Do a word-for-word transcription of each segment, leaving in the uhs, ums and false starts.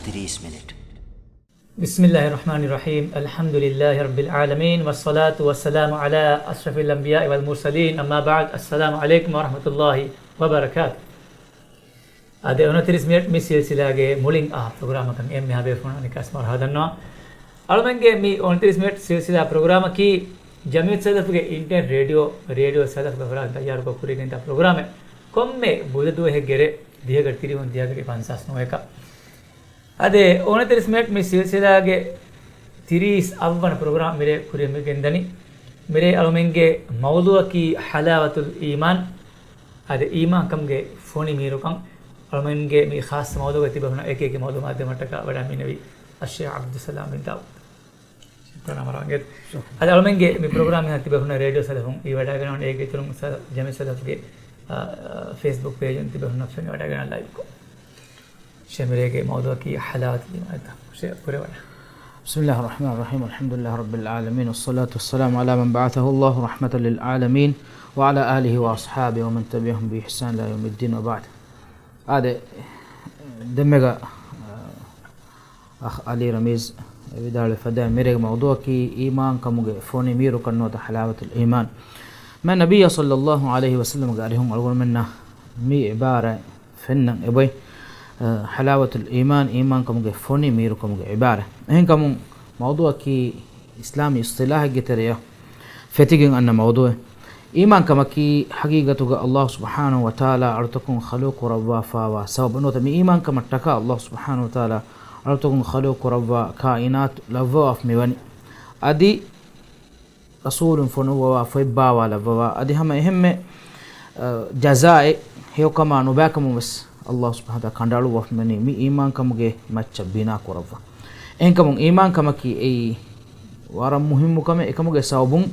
ތިރީސް މިނެޓް. بسم الله الرحمن الرحيم. الحمد لله رب العالمين، والصلاة والسلام على أشرف الأنبياء والمرسلين، أما بعد، السلام عليكم ورحمة الله وبركاته. އާދެ، އޮނަތިރީސް މިނެޓް މި ސިލްސިލާގެ މުޅިން އާ ޕްރޮގްރާމަކަށް އެންމެހާ ބޭފުޅުންނަށް އަނެއްކާ ސަމާލު ހަދަންނަވާ. އަޅުމެންގެ މި އޮނަތިރީސް މިނެޓް ސިލްސިލާ ޕްރޮގްރާމަކީ ޖަމިއްޔަތު ސަލަފުގެ އިންޓަނެޓް ރޭޑިއޯ، ރޭޑިއޯ ސަލަފުގެ ފަރާތުން ތައްޔާރުކޮށް ކުރިގެންދާ ޕްރޮގްރާމެއް. ކޮންމެ ބުދަ ދުވަހެއްގެ ރޭ ދިހަ ގަޑި ތިރީހުން ދިހަ ގަޑި ފަންސާސް ނުވައަކަށް. އާދެ، އޮނަތިރީސް މިނެޓް މި ސިލްސިލާގެ ތިރީސް އަށްވަނަ ޕްރޮގްރާމް މިރޭ ކުރިއަށް މި ގެންދަނީ. މިރޭ އަޅުމެންގެ މައުޟޫޢަކީ ޙަލާވަތުލް އީމާން. އާދެ، އީމާންކަމުގެ ފޮނި މީރުކަން. އަޅުމެންގެ މި ޚާއްޞަ މައުޟޫޢަށް ތިބޭފުޅުންނަށް އެކި އެކި މައުލޫމާތު ދެއްވުމަށްޓަކާ ވަޑައިގެންނެވި އައްޝޭޚް ޢަބްދުއްސަލާމް ބިން ދާވޫދު. ޝުކުރާން އަމާރަ ވަންގޭތަ. ޝުކުރާން. އަދި އަޅުމެންގެ މި ޕްރޮގްރާމް މިހާރު ތިބޭފުޅުންނަށް ރޭޑިއޯ ސަލަފުން އިވިވަޑައިގަންނަވަނީ، އޭގެ އިތުރުން ސަ-، ޖަމިއްޔަތު ސަލަފުގެ، އާ، ފޭސްބުކް ޕޭޖުން ތިބޭފުޅުންނަށް ފެނިވަޑައިގަންނަވާ ލައިވްކޮށް. ޝޭ، މިރޭގެ މައުޟޫޢަކީ ޙަލާވަތުލް އީމާން. ޝޭ، ކުރެވަޑަ. بسم الله الرحمن الرحيم، الحمد لله رب العالمين، والصلاة والسلام على من بعثه الله رحمة للعالمين، وعلى آله وأصحابه ومن تبعهم بإحسان إلى يوم الدين، وبعد. އާދެ، ދެންމެގަ، އަޚް ޢަލީ ރަމީޒް ވިދާޅުވި ފަދައިން، މިރޭގެ މައުޟޫޢަކީ އީމާންކަމުގެ ފޮނި މީރުކަން ނުވަތަ ޙަލާވަތުލް އީމާން. މާތް ނަބިއްޔާ ޞައްލައްލާހު ޢަލައިހި ވަސައްލަމްގެ އަރިހުން އަޅުގަނޑުމެންނަށް މި ޢިބާރާތް ފެންނަން އެބައޮތް، އަ، ޙަލާވަތުލް އީމާން، އީމާންކަމުގެ ފޮނި މީރުކަމުގެ ޢިބާރާތް. އެހެންކަމުން މައުޟޫޢަކީ އިސްލާމީ އިޞްޠިލާޙެއްގެ ތެރެއަށް ފެތިގެން އަންނަ މައުޟޫޢެއް. އީމާންކަމަކީ ޙަޤީޤަތުގަ ﷲ ސުބްޙާނަހޫ ވަތަޢާލާ އަޅުތަކުން ޚަލްޤު ކުރައްވާފާވާ ސަބަބު. ނުވަތަ މި އީމާންކަމަށްޓަކާ ﷲ ސުބްޙާނަހޫ ވަތަޢާލާ އަޅުތަކުން ޚަލްޤު ކުރައްވާ ކާއިނާތު ލައްވަވާފަ މިވަނީ. އަދި ރަސޫލުން ފޮނުއްވަވާ ފޮތް ބާވާ ލައްވަވާ، އަދި ހަމަ އެހެންމެ، އަ، ޖަޒާއެއް ހެޔޮކަމާ ނުބައިކަމުން ވެސް ﷲ ސުބްޙާނަހޫ ވަތަޢާލާ ކަނޑައަޅުއްވަވާފަ މިވަނީ މި އީމާންކަމުގެ މައްޗަށް ބިނާ ކުރައްވާ. އެހެންކަމުން އީމާންކަމަކީ އެއީ ވަރަށް މުހިއްމު ކަމެއް. އެކަމުގެ ސަބަބުން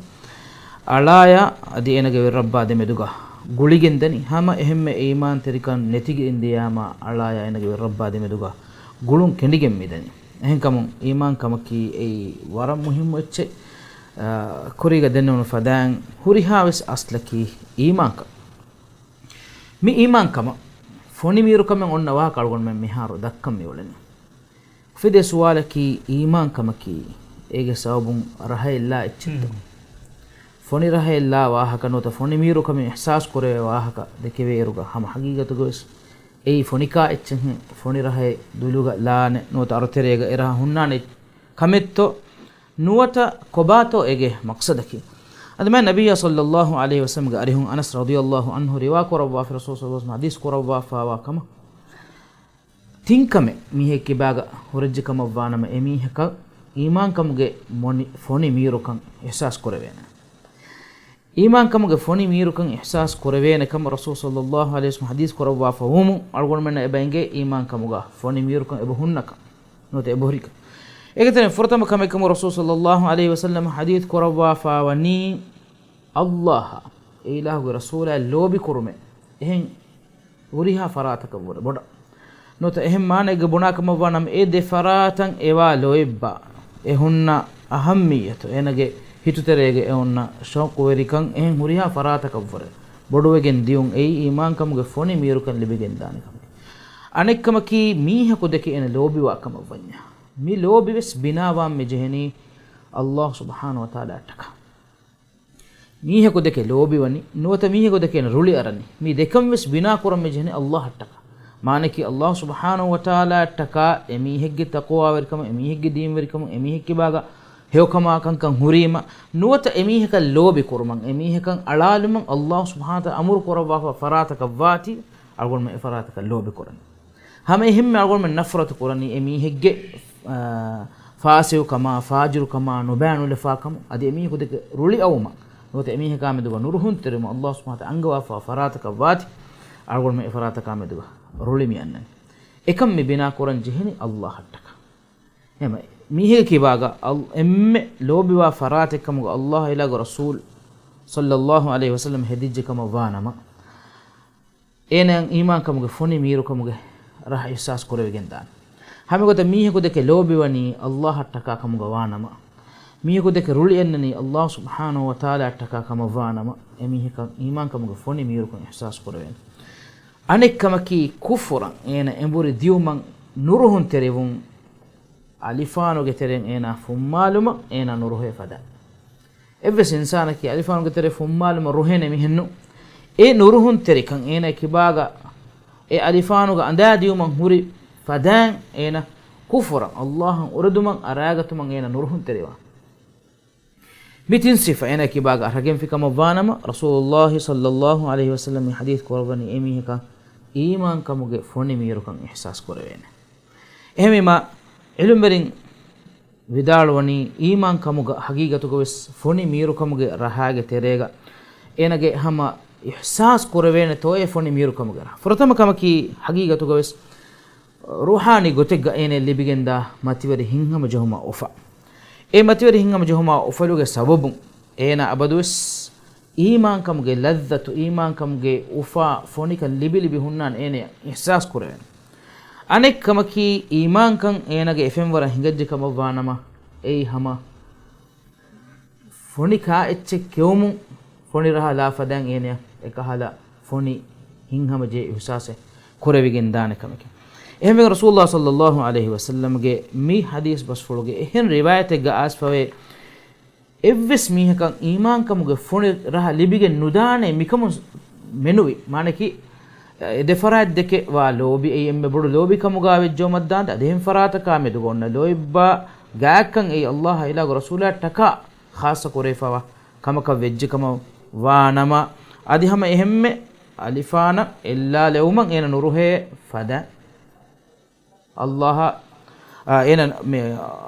އަޅާޔާ އަދި އޭނަގެ ވެރިރައްބާ ދެމެދުގަ ގުޅިގެން ދަނީ. ހަމަ އެހެންމެ އީމާންތެރިކަން ނެތިގެން ދިޔާމާ އަޅާޔާ އޭނަގެ ވެރިރައްބާ ދެމެދުގަ ގުޅުން ކެނޑިގެން މިދަނީ. އެހެންކަމުން އީމާންކަމަކީ އެއީ ވަރަށް މުހިއްމު އެއްޗެއް. އާ، ކުރީގަ ދެންނެވުނު ފަދައިން ހުރިހާވެސް އަސްލަކީ އީމާންކަން. މި އީމާންކަމަށް ފޮނި މީރުކަމެއް އޮންނަ ވާހަކަ އަޅުގަނޑުމެން މިހާރު ދައްކަން މިއުޅެނީ. އުފެދޭ ސުވާލަކީ، އީމާންކަމަކީ އޭގެ ސަބަބުން ރަހައެއްލާ އެއްޗެއްތޯ؟ ފޮނި ރަހައެއްލާ ވާހަކަ ނުވަތަ ފޮނި މީރުކަމެއް އިޙްސާސް ކުރެވޭ ވާހަކަ ދެކެވޭއިރުގަ ހަމަ ޙަޤީޤަތުގަވެސް އެއީ ފޮނިކާ އެއްޗެއްހެން، ފޮނި ރަހައެއް ދުލުގަ ލާނެ ނުވަތަ އަރުތެރޭގަ އެރަހަ ހުންނާނެ ކަމެއްތޯ؟ ނުވަތަ ކޮބާތޯ އޭގެ މަޤްޞަދަކީ؟ އަދި މާތް ނަބިއްޔާ ޞައްލައްލާހު ޢަލައިހި ވަސައްލަމްގެ އަރިހުން އަނަސް ރަޟިޔައްލާހު ޢަންހު ރިވާ ކުރައްވާފަ، ރަސޫލު ޞައްލައްލާހު ޢަލައިހި ވަސައްލަމް ޙަދީޘް ކުރައްވާފާވާ ކަމަށް، ތިން ކަމެއް މީހެއް ކިބާގަ ހުރެއްޖެ ކަމަށްވާނަމަ، އެމީހަކަށް އީމާންކަމުގެ މޮނި-، ފޮނި މީރުކަން އިޙްސާސް ކުރެވޭނެ. އީމާންކަމުގެ ފޮނި މީރުކަން އިޙްސާސް ކުރެވޭނެ ކަމަށް ރަސޫލު ޞައްލައްލާހު ޢަލައިހި ވަސައްލަމް ޙަދީޘް ކުރައްވާފަ ވުމުން، އަޅުގަނޑުމެންނަށް އެބަ އެނގޭ އީމާންކަމުގަ ފޮނި މީރުކަން އެބަ ހުންނަކަން. ނުވަތަ އެބަހުރިކަން. އޭގެތެރެއިން ފުރަތަމަ ކަމެއް ކަމަށް ރަސޫލު ޞައްލައްލާހު ޢަލައިހި ވަސައްލަމް ޙަދީޘް ކުރައްވާފާވަނީ، ﷲ އާ، އެ އިލާހުގެ ރަސޫލާ ލޯބިކުރުމެއް އެހެން ހުރިހާ ފަރާތަކަށްވުރެ ބޮޑަށް. ނުވަތަ އެހެން މާނައެއްގެ ބުނާކަމަށްވާނަމަ، އެ ދެ ފަރާތަށް އެވާ ލޯތްބާ، އެ ހުންނަ އަހައްމިއްޔަތު، އޭނަގެ ހިތުތެރޭގަ އެ ހުންނަ ޝައުޤުވެރިކަން އެހެން ހުރިހާ ފަރާތަކަށްވުރެ ބޮޑުވެގެން ދިޔުން އެއީ އީމާންކަމުގެ ފޮނި މީރުކަން ލިބިގެންދާނެ ކަމެއް. އަނެއްކަމަކީ މީހަކު ދެކެ އޭނަ ލޯބިވާ ކަމަށްވަންޏާ، މި ލޯބިވެސް ބިނާވާން މި ޖެހެނީ ﷲ ސުބްޙާނަހޫ ވަތަޢާލާއަށްޓަކާ. މީހަކު ދެކެ ލޯބިވަނީ، ނުވަތަ މީހަކު ދެކެ ރުޅި އަރަނީ، މި ދެކަން ވެސް ބިނާކުރަން މި ޖެހެނީ ﷲ އަށްޓަކާ. މާނައަކީ ﷲ ސުބްޙާނަހޫ ވަތަޢާލާއަށްޓަކާ އެމީހެއްގެ ތަޤުވާވެރިކަމުން، އެމީހެއްގެ ދީންވެރިކަމުން، އެމީހެއްގެ ކިބާގަ ހެޔޮކަމާ ކަންކަން ހުރީމަ، ނުވަތަ އެމީހަކަށް ލޯބި ކުރުމަށް، އެމީހަކަށް އަޅާލުމަށް ﷲ ސުބްޙާނަހޫ ވަތަޢާލާ އަމުރު ކުރައްވާފަ ފަރާތަކަށް ވާތީ، އަޅުގަނޑުމެން އެ ފަރާތަކަށް ލޯބި ކުރަނީ. ހަމަ އެހެންމެ އަޅުގަނޑުމެން ނަފްރަތު ކުރަނީ އެ މީހެއްގެ، އާ، ފާސިގުކަމާ، ފާޖިރުކަމާ، ނުބައިނުލަފާކަމުން. އަދި އެ މީހަކު ދެކެ ރުޅި އައުމަށް، ނުވަތަ އެ މީހަކާ މެދުގަ ނުރުހުންތެރިވުމަށް ﷲ ސުބްޙާނަހޫ ވަތަޢާލާ އަންގަވާފާ ފަރާތަކަށް ވާތީ، އަޅުގަނޑުމެން އެ ފަރާތަކާ މެދުގަ ރުޅި މި އަންނަނީ. އެކަން މި ބިނާ ކުރަން ޖެހެނީ ﷲ އަށްޓަކާ. އެހެން މީހެއްގެ ކިބާގަ އަލް-، އެންމެ ލޯބިވާ ފަރާތެއް ކަމުގަ ﷲ އާ އިލާހުގެ ރަސޫލު ޞައްލައްލާހު ޢަލައިހި ވަސައްލަމް ހެދިއްޖެ ކަމަށް ވާނަމަ، އޭނައަށް އީމާންކަމުގެ ފޮނި މީރުކަމުގެ ރަހަ އިޙްސާސް ކުރެވިގެންދާނެ. ހަމައެގޮތަށް މީހަކު ދެކެ ލޯބިވަނީ ﷲ އަށްޓަކާ ކަމުގަ ވާނަމަ، މީހަކު ދެކެ ރުޅި އަންނަނީ ﷲ ސުބްޙާނަހޫ ވަތަޢާލާ އަށްޓަކާ ކަމަށް ވާނަމަ، އެމީހަކަށް އީމާންކަމުގެ ފޮނި މީރުކަން އިޙްސާސް ކުރެވޭނެ. އަނެއްކަމަކީ ކުފުރަށް އޭނަ އެނބުރި ދިޔުމަށް ނުރުހުންތެރިވުން، އަލިފާނުގެ ތެރެއިން އޭނާ ފުއްމާލުމަށް އޭނާ ނުރުހޭ ފަދަ. އެއްވެސް އިންސާނަކީ އަލިފާނުގެ ތެރެ ފުއްމާލުމަށް ރުހޭނެ މިހެންނު. އެ ނުރުހުންތެރިކަން އޭނާ ކިބާގަ އެ އަލިފާނުގަ އަނދާ ދިޔުމަށް ހުރި ފަދައިން އޭނާ ކުފުރަށް، އައްލާހަށް އުރެދުމަށް އަރާގަތުމަށް އޭނާ ނުރުހުންތެރިވާ. މި ތިން ސިފަ އޭނާ ކިބާގަ ރަގެންފި ކަމަށް ވާނަމަ، ރަސޫލުއްލާހި ޞައްލައްލާހު ޢަލައިހި ވަސައްލަމް މި ޙަދީޘް ކުރައްވަނީ އެމީހަކަށް އީމާންކަމުގެ ފޮނި މީރުކަން އިޙްސާސް ކުރެވޭނެ. އެހެންވީމާ، ޢިލްމުވެރިން ވިދާޅުވަނީ، އީމާންކަމުގަ ޙަޤީޤަތުގަވެސް ފޮނި މީރުކަމުގެ ރަހާގެ ތެރޭގަ އޭނާގެ ހަމަ އިޙްސާސް ކުރެވޭނެތޯއޭ ފޮނި މީރުކަމުގެ ރަހަ. ފުރަތަމަ ކަމަކީ، ޙަޤީޤަތުގަވެސް ރޫޙާނީ ގޮތެއްގަ އޭނަ ލިބިގެންދާ މަތިވެރި ހިތްހަމަޖެހުމާ އުފާ. އެ މަތިވެރި ހިތްހަމަޖެހުމާ އުފަލުގެ ސަބަބުން އޭނާ އަބަދުވެސް އީމާންކަމުގެ ލައްޒަތު، އީމާންކަމުގެ އުފާ ފޮނިކަން ލިބިލިބި ހުންނާނެ އޭނަޔަށް އިޙްސާސް ކުރެވޭނެ. އަނެއް ކަމަކީ، އީމާންކަން އޭނާގެ އެފެންވަރަށް ހިނގައްޖެ ކަމަށް ވާނަމަ، އެއީ ހަމަ ފޮނި ކާ އެއްޗެއް ކެއުމުން ފޮނި ރަހަ ލާ ފަދައިން އޭނަޔަށް އެކަހަލަ ފޮނި ހިތްހަމަޖެހި އިޙްސާސެއް ކުރެވިގެން ދާނެ ކަމެކެވެ. އެހެންވެގެން ރަސޫލުއްލާހި ޞައްލައްލާހު ޢަލައިހި ވަސައްލަމްގެ މި ޙަދީޘް ބަސްފުޅުގެ އެހެން ރިވާޔަތެއްގަ އައިސްފަވޭ، އެއްވެސް މީހަކަށް އީމާންކަމުގެ ފޮނި ރަހަ ލިބިގެން ނުދާނެ މިކަމުން މެނުވި. މާނަކީ، އެ ދެ ފަރާތް ދެކެ ވާ ލޯބި، އެއީ އެންމެ ބޮޑު ލޯބިކަމުގަ ވެއްޖައުމަށްދާން. އަދި އެހެން ފަރާތަކާ މެދުގަ އޮންނަ ލޯތްބާ ގާތްކަން އެއީ އައްލާހާ އިލާހު ރަސޫލާ ޓަކާ ޚާއްޞަ ކުރެވިފަވާ ކަމަކަށް ވެއްޖެ ކަމަށް ވާނަމަ، އަދި ހަމަ އެހެންމެ އަލިފާނަށް އެއްލާލެވުމަށް އޭނަ ނުރުހޭ ފަދަ. އައްލާހަށް، އާ، އޭނަ މި،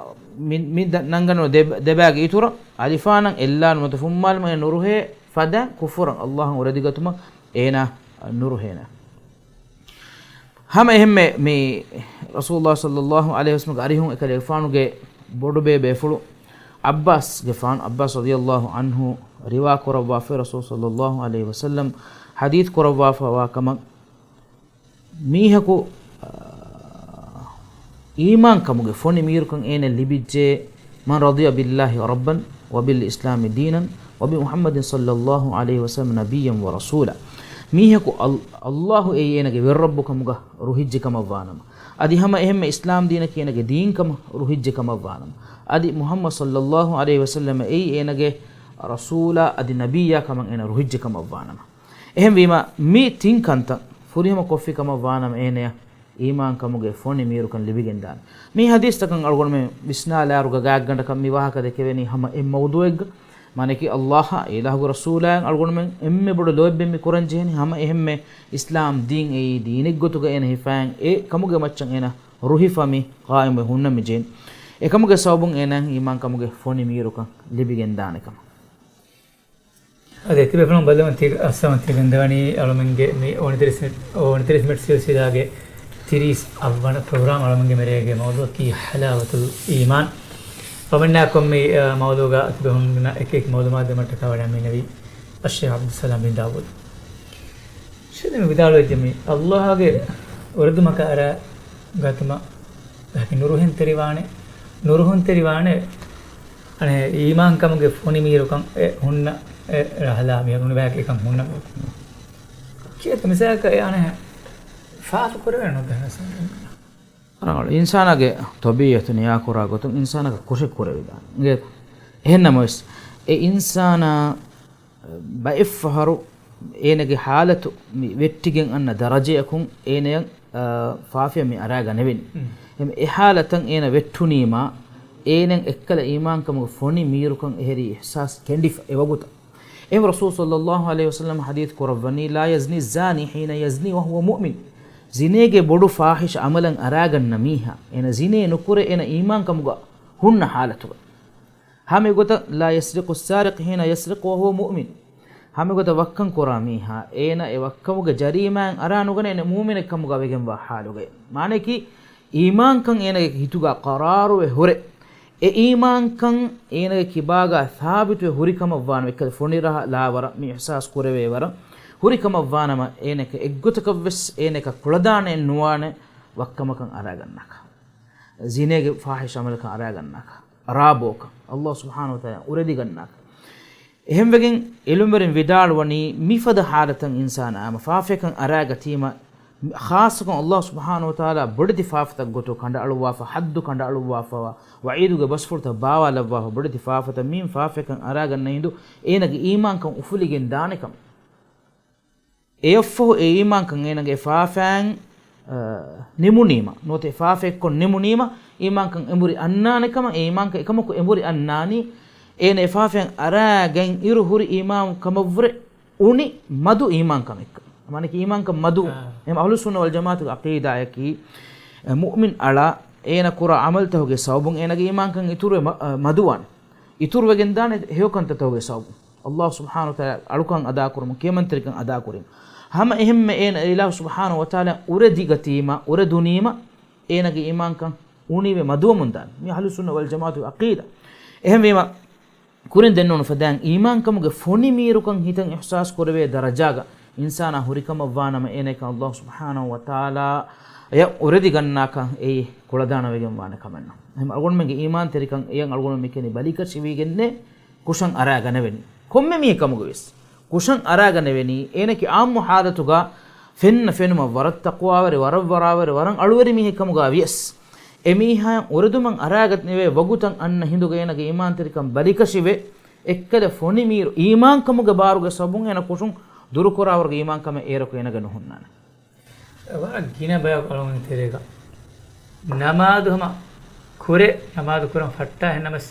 މި، މި ދަ-، ނަންގަނޑު ދެ-، ދެބާގެ އިތުރަށް އަލިފާނަށް އެއްލާނުމަތު ފުއްމާލުމަށް އޭނަ ނުރުހޭ ފަދަ ކުފުރަށް އައްލާހަށް އުރެދިގަތުމަށް އޭނަ ނުރުހޭނެ. ހަމަ އެހެންމެ މި ރަސޫލުއްލާހި ޞައްލައްލާހު ޢަލައިހި ވަސައްލަމްގެ އަރިހުން އެކަލޭގެފާނުގެ ބޮޑުބޭބޭފުޅު ޢައްބާސްގެފާނު، ޢައްބާސް ރަޟިޔައްލާހު ޢަންހު ރިވާ ކުރައްވާފައި، ރަސޫލު ޞައްލައްލާހު ޢަލައިހި ވަސައްލަމް ޙަދީޘް ކުރައްވާފަވާ ކަމަށް، މީހަކު، އާ، އީމާންކަމުގެ ފޮނި މީރުކަން އޭނަ ލިބިއްޖެ، من رضي بالله ربا وبالإسلام دينا وبمحمد صلى الله عليه وسلم نبيا ورسولا. މީހަކު އަލް-، އައްލާހު އެއީ އޭނަގެ ވެރިރައްބު ކަމުގަ ރުހިއްޖެ ކަމަށް ވާނަމަ، އަދި ހަމަ އެހެންމެ އިސްލާމް ދީނަކީ އޭނަގެ ދީން ކަމަށް ރުހިއްޖެ ކަމަށް ވާނަމަ، އަދި މުޙައްމަދު ޞައްލައްލާހު ޢަލައިހި ވަސައްލަމަ އެއީ އޭނަގެ ރަސޫލާ އަދި ނަބިއްޔާ ކަމަށް އޭނަ ރުހިއްޖެ ކަމަށް ވާނަމަ. އެހެންވީމަ، މި ތިން ކަންތައް ފުރިހަމަ ކޮށްފި ކަމަށް ވާނަމަ އޭނަޔަށް އީމާންކަމުގެ ފޮނި މީރުކަން ލިބިގެންދާނެ. މި ޙަދީޘްތަކަށް އަޅުގަނޑުމެން ވިސްނާލާއިރުގަ ގާތްގަނޑަކަށް މި ވާހަކަ ދެކެވެނީ ހަމަ އެއް މައުޟޫޢެއްގަ. މާނައަކީ އައްލާހާ އިލާހުގެ ރަސޫލާއަށް އަޅުގަނޑުމެން އެންމެ ބޮޑު ލޯތްބެއް މި ކުރަން ޖެހެނީ ހަމަ އެހެންމެ އިސްލާމް ދީން އެއީ ދީނެއްގޮތުގަ އޭނަ ހިފައިން އެ ކަމުގެ މައްޗަށް އޭނަ ރުހިފަ މި ޤާއިމުވެ ހުންނަން މި ޖެހެނީ. އެކަމުގެ ސަބަބުން އޭނަ އީމާންކަމުގެ ފޮނި މީރުކަން ލިބިގެންދާނެ ކަމަށް. އަދި ތިބޭފުޅުން ބައްލަވަން ތި އައްސަވަން ތިގެންދަވަނީ އަޅުމެންގެ މި އޯނިތިރީސް މި-، އޯނިތިރީސް މިނެޓް ސިލްސިލާގެ ތިރީސް އަށްވަނަ ޕްރޮގްރާމް. އަޅުމެންގެ މެރޭގެ މައުޟޫޢަކީ ޙަލާވަތުލް އީމާން. އަޅުމެންނާ ކޮންމެ، އަ، މައުޟޫޢުގަ ތިބޭފުޅުންނަށް އެކި އެކި މައުލޫމާތު ދެމަށްޓަކާ ވަޑައިގެންނެވީ އައްޝޭޚް ޢަބްދުއްސަލާމް ބިން ދާވޫދު. ޝޭޚް މި ވިދާޅުވެއްޖެ މި އައްލާހުގެ އުރެދުމަކަށް އަރާ ގަތުމަށް އެކި ނުރުހެންތެރިވާނެ، ނުރުހުންތެރިވާނެ. އަނެއް އީމާންކަމުގެ ފޮނި މީރުކަން އެ ހުންނަ އެ ރަހަލާ މިހެން ނުބައި އެކަން ހުންނަ. ކިޔަތަ މިސާލަކަށް އެ އަނެއް ފާފަ ކުރެވޭނެ ނުދެހަސް. ރަނގަޅު. އިންސާނާގެ ޠަބީޢަތު ނިޔާކުރާ ގޮތުން އިންސާނަކަށް ކުށެއް ކުރެވިދާނެ. އިނގޭތަ؟ އެހެންނަމަވެސް، އެ އިންސާނާ ބައެއްފަހަރު އޭނަގެ ޙާލަތު މި ވެއްޓިގެން އަންނަ ދަރަޖަޔަކުން އޭނަޔަށް، އާ، ފާފަޔަށް މި އަރާގަނެވެން. އެހެން އެ ޙާލަތަށް އޭނަ ވެއްޓުނީމާ، އޭނަ އެއްކަލަ އީމާންކަމުގެ ފޮނި މީރުކަން އެހެރީ އިޙްސާސް ކެނޑިފަ އެވަގުތަށް. އެހެން ރަސޫލު ޞައްލައްލާހު ޢަލައިހި ވަސައްލަމަ ޙަދީޘް ކުރައްވަނީ، لا يزني الزاني حين يزني وهو مؤمن. ޒިނޭގެ ބޮޑު ފާޙިޝް ޢަމަލަށް އަރާގަންނަ މީހާ، އޭނަ ޒިނޭ ނުކުރޭ އޭނަ އީމާންކަމުގަ ހުންނަ ޙާލަތުގަ. ހަމައެގޮތަށް، لا يسرق السارق حين يسرق وهو مؤمن. ހަމައެގޮތަށް ވައްކަން ކުރާ މީހާ، އޭނަ އެ ވައްކަމުގެ ޖަރީމާއިން އަރާ ނުގަނެ އޭނަ މުއުމިނެއް ކަމުގަ ވެގެންވާ ޙާލުގައި. މާނައަކީ، އީމާންކަން އޭނަގެ ހިތުގަ ޤަރާރުވެ ހުރެ، އެ އީމާންކަން އޭނަގެ ކިބާގަ ސާބިތުވެ ހުރި ކަމަށް ވާނަމަ، އެއްކަލަ ފޮނި ރަހަ ލާ ވަރަށް މި އިޙްސާސް ކުރެވޭ ވަރަށް ހުރި ކަމަށް ވާނަމަ، އޭނައަކަށް އެއްގޮތަކަށްވެސް އޭނައަކަށް ކުޅަދާނައެއް ނުވާނެ ވައްކަމަކަށް އަރާގަންނާކަށް. ޒިނޭގެ ފާޙިޝް ޢަމަލަކަށް އަރާގަންނާކަށް، ރާ ބޯކަށް، އައްލާހު ސުބްޙާނަހޫ ވަތަޢާލާ އުރެދިގަންނާކަށް. އެހެންވެގެން ޢިލްމުވެރިން ވިދާޅުވަނީ، މިފަދަ ޙާލަތަށް އިންސާނާ ހަމަ ފާފަޔަކަށް އަރާގަތީމަ، ޚާއްޞަކޮށް ﷲ ސުބްޙާނަހޫ ވަތަޢާލާ ބޮޑެތި ފާފަތައް ގޮތުގަ ކަނޑައަޅުއްވާފަ، ޙައްދު ކަނޑައަޅުއްވާފަ، ވަޢީދުގެ ބަސްފުޅުތައް ބާވާލައްވާފަ، ބޮޑެތި ފާފަތައް މިއިން ފާފައެއްކަން އަރާގަންނަ ހިނދު އޭނަގެ އީމާންކަން އުފުލިގެން ދާނެ ކަމަށް. އެއަށްފަހު އެ އީމާންކަން އޭނަގެ ފާފައިން، އަ، ނިމުނީމަ، ނުވަތަ އެ ފާފައެއްކޮށް ނިމުނީމަ، އީމާންކަން އެނބުރި އަންނާނެ ކަމަށް، އެ އީމާންކަން އެކަމަކު އެނބުރި އަންނާނީ، އޭނަ އެ ފާފައިން އަރާގެން އިރު ހުރި އީމާންކަމަށްވުރެ އުނި މަދު އީމާންކަމެއްކަން. މާނައަކީ އީމާންކަން މަދު. އާ. އެހެން އަހުލުއްސުންނަ ވަލްޖަމާޢަތުގެ ޢަޤީދާއަކީ، އެ، މުއުމިން އަޅާ އޭނަ ކުރާ ޢަމަލުތަކުގެ ސަބަބުން އޭނަގެ އީމާންކަން އިތުރުވެ މަ-، އަ، މަދުވާނެ. އިތުރުވެގެން ދާނެ ހެޔޮކަންތައްތަކުގެ ސަބަބުން. ﷲ ސުބްޙާނަހޫ ވަތަޢާލާ އަޅުކަން އަދާކުރުމުން، ކިޔަމަންތެރިކަން އަދާކުރީމަ. ހަމަ އެހެންމެ އޭނަ އިލާހު ސުބްޙާނަހޫ ވަތަޢާލާ އުރެދިގަތީމަ، އުރެދުނީމަ، އޭނަގެ އީމާންކަން އުނިވެ މަދުވަމުން ދާނެ. މި އަހުލުއްސުންނަ ވަލްޖަމާޢަތުގެ ޢަޤީދާ. އެހެންވީމަ، ކުރިން ދެންނެވުނު ފަދައިން އީމާންކަމުގެ ފޮނި މީރުކަން ހިތަށް އިޙްސާސް ކުރެވޭ ދަރަޖާގަ އިންސާނާ ހުރިކަމަށްވާނަމަ، އޭނައަކަށް ﷲ ސުބްޙާނަހޫ ވަތަޢާލާ އެޔަށް އުރެދިގަންނާކަން އެއީ ކުޅަދާނަވެގެން ވާނެ ކަމެއްނު. އެހެން އަޅުގަނޑުމެންގެ އީމާންތެރިކަން އެޔަށް އަޅުގަނޑު މިކިޔަނީ ބަލިކަށިވީގެންނޭ ކުށަށް އަރާގަނެވެނީ. ކޮންމެ މީހެއް ކަމުގަވިޔަސް ކުށަށް އަރާގަނެވެނީ، އޭނައަކީ ޢާއްމު ޙާލަތުގަ ފެންނަ ފެނުމަށް ވަރަށް ތަޤްވާވެރި، ވަރަށް ވަރާވެރި، ވަރަށް އަޅުވެރި މީހެއް ކަމުގަ ވިޔަސް، އެމީހާއަށް އުރެދުމަށް އަރާގަނެވޭ ވަގުތަށް އަންނަ ހިނދުގަ އޭނަގެ އީމާންތެރިކަން ބަލިކަށިވެ، އެއްކަލަ ފޮނި މީރު އީމާންކަމުގެ ބާރުގެ ސަބަބުން އޭނަ ކުށުން ދުރުކުރާވަރުގެ އީމާންކަމެއް އޭރަކު އޭނަގެ ނުހުންނާނެ. ވަރަށް ގިނަ ބަޔަކު އަޅުގަނޑު ތެރޭގަ ނަމާދު ހަމަ ކުރޭ، ނަމާދު ކުރަން ފައްޓާ ހެންނަމަސް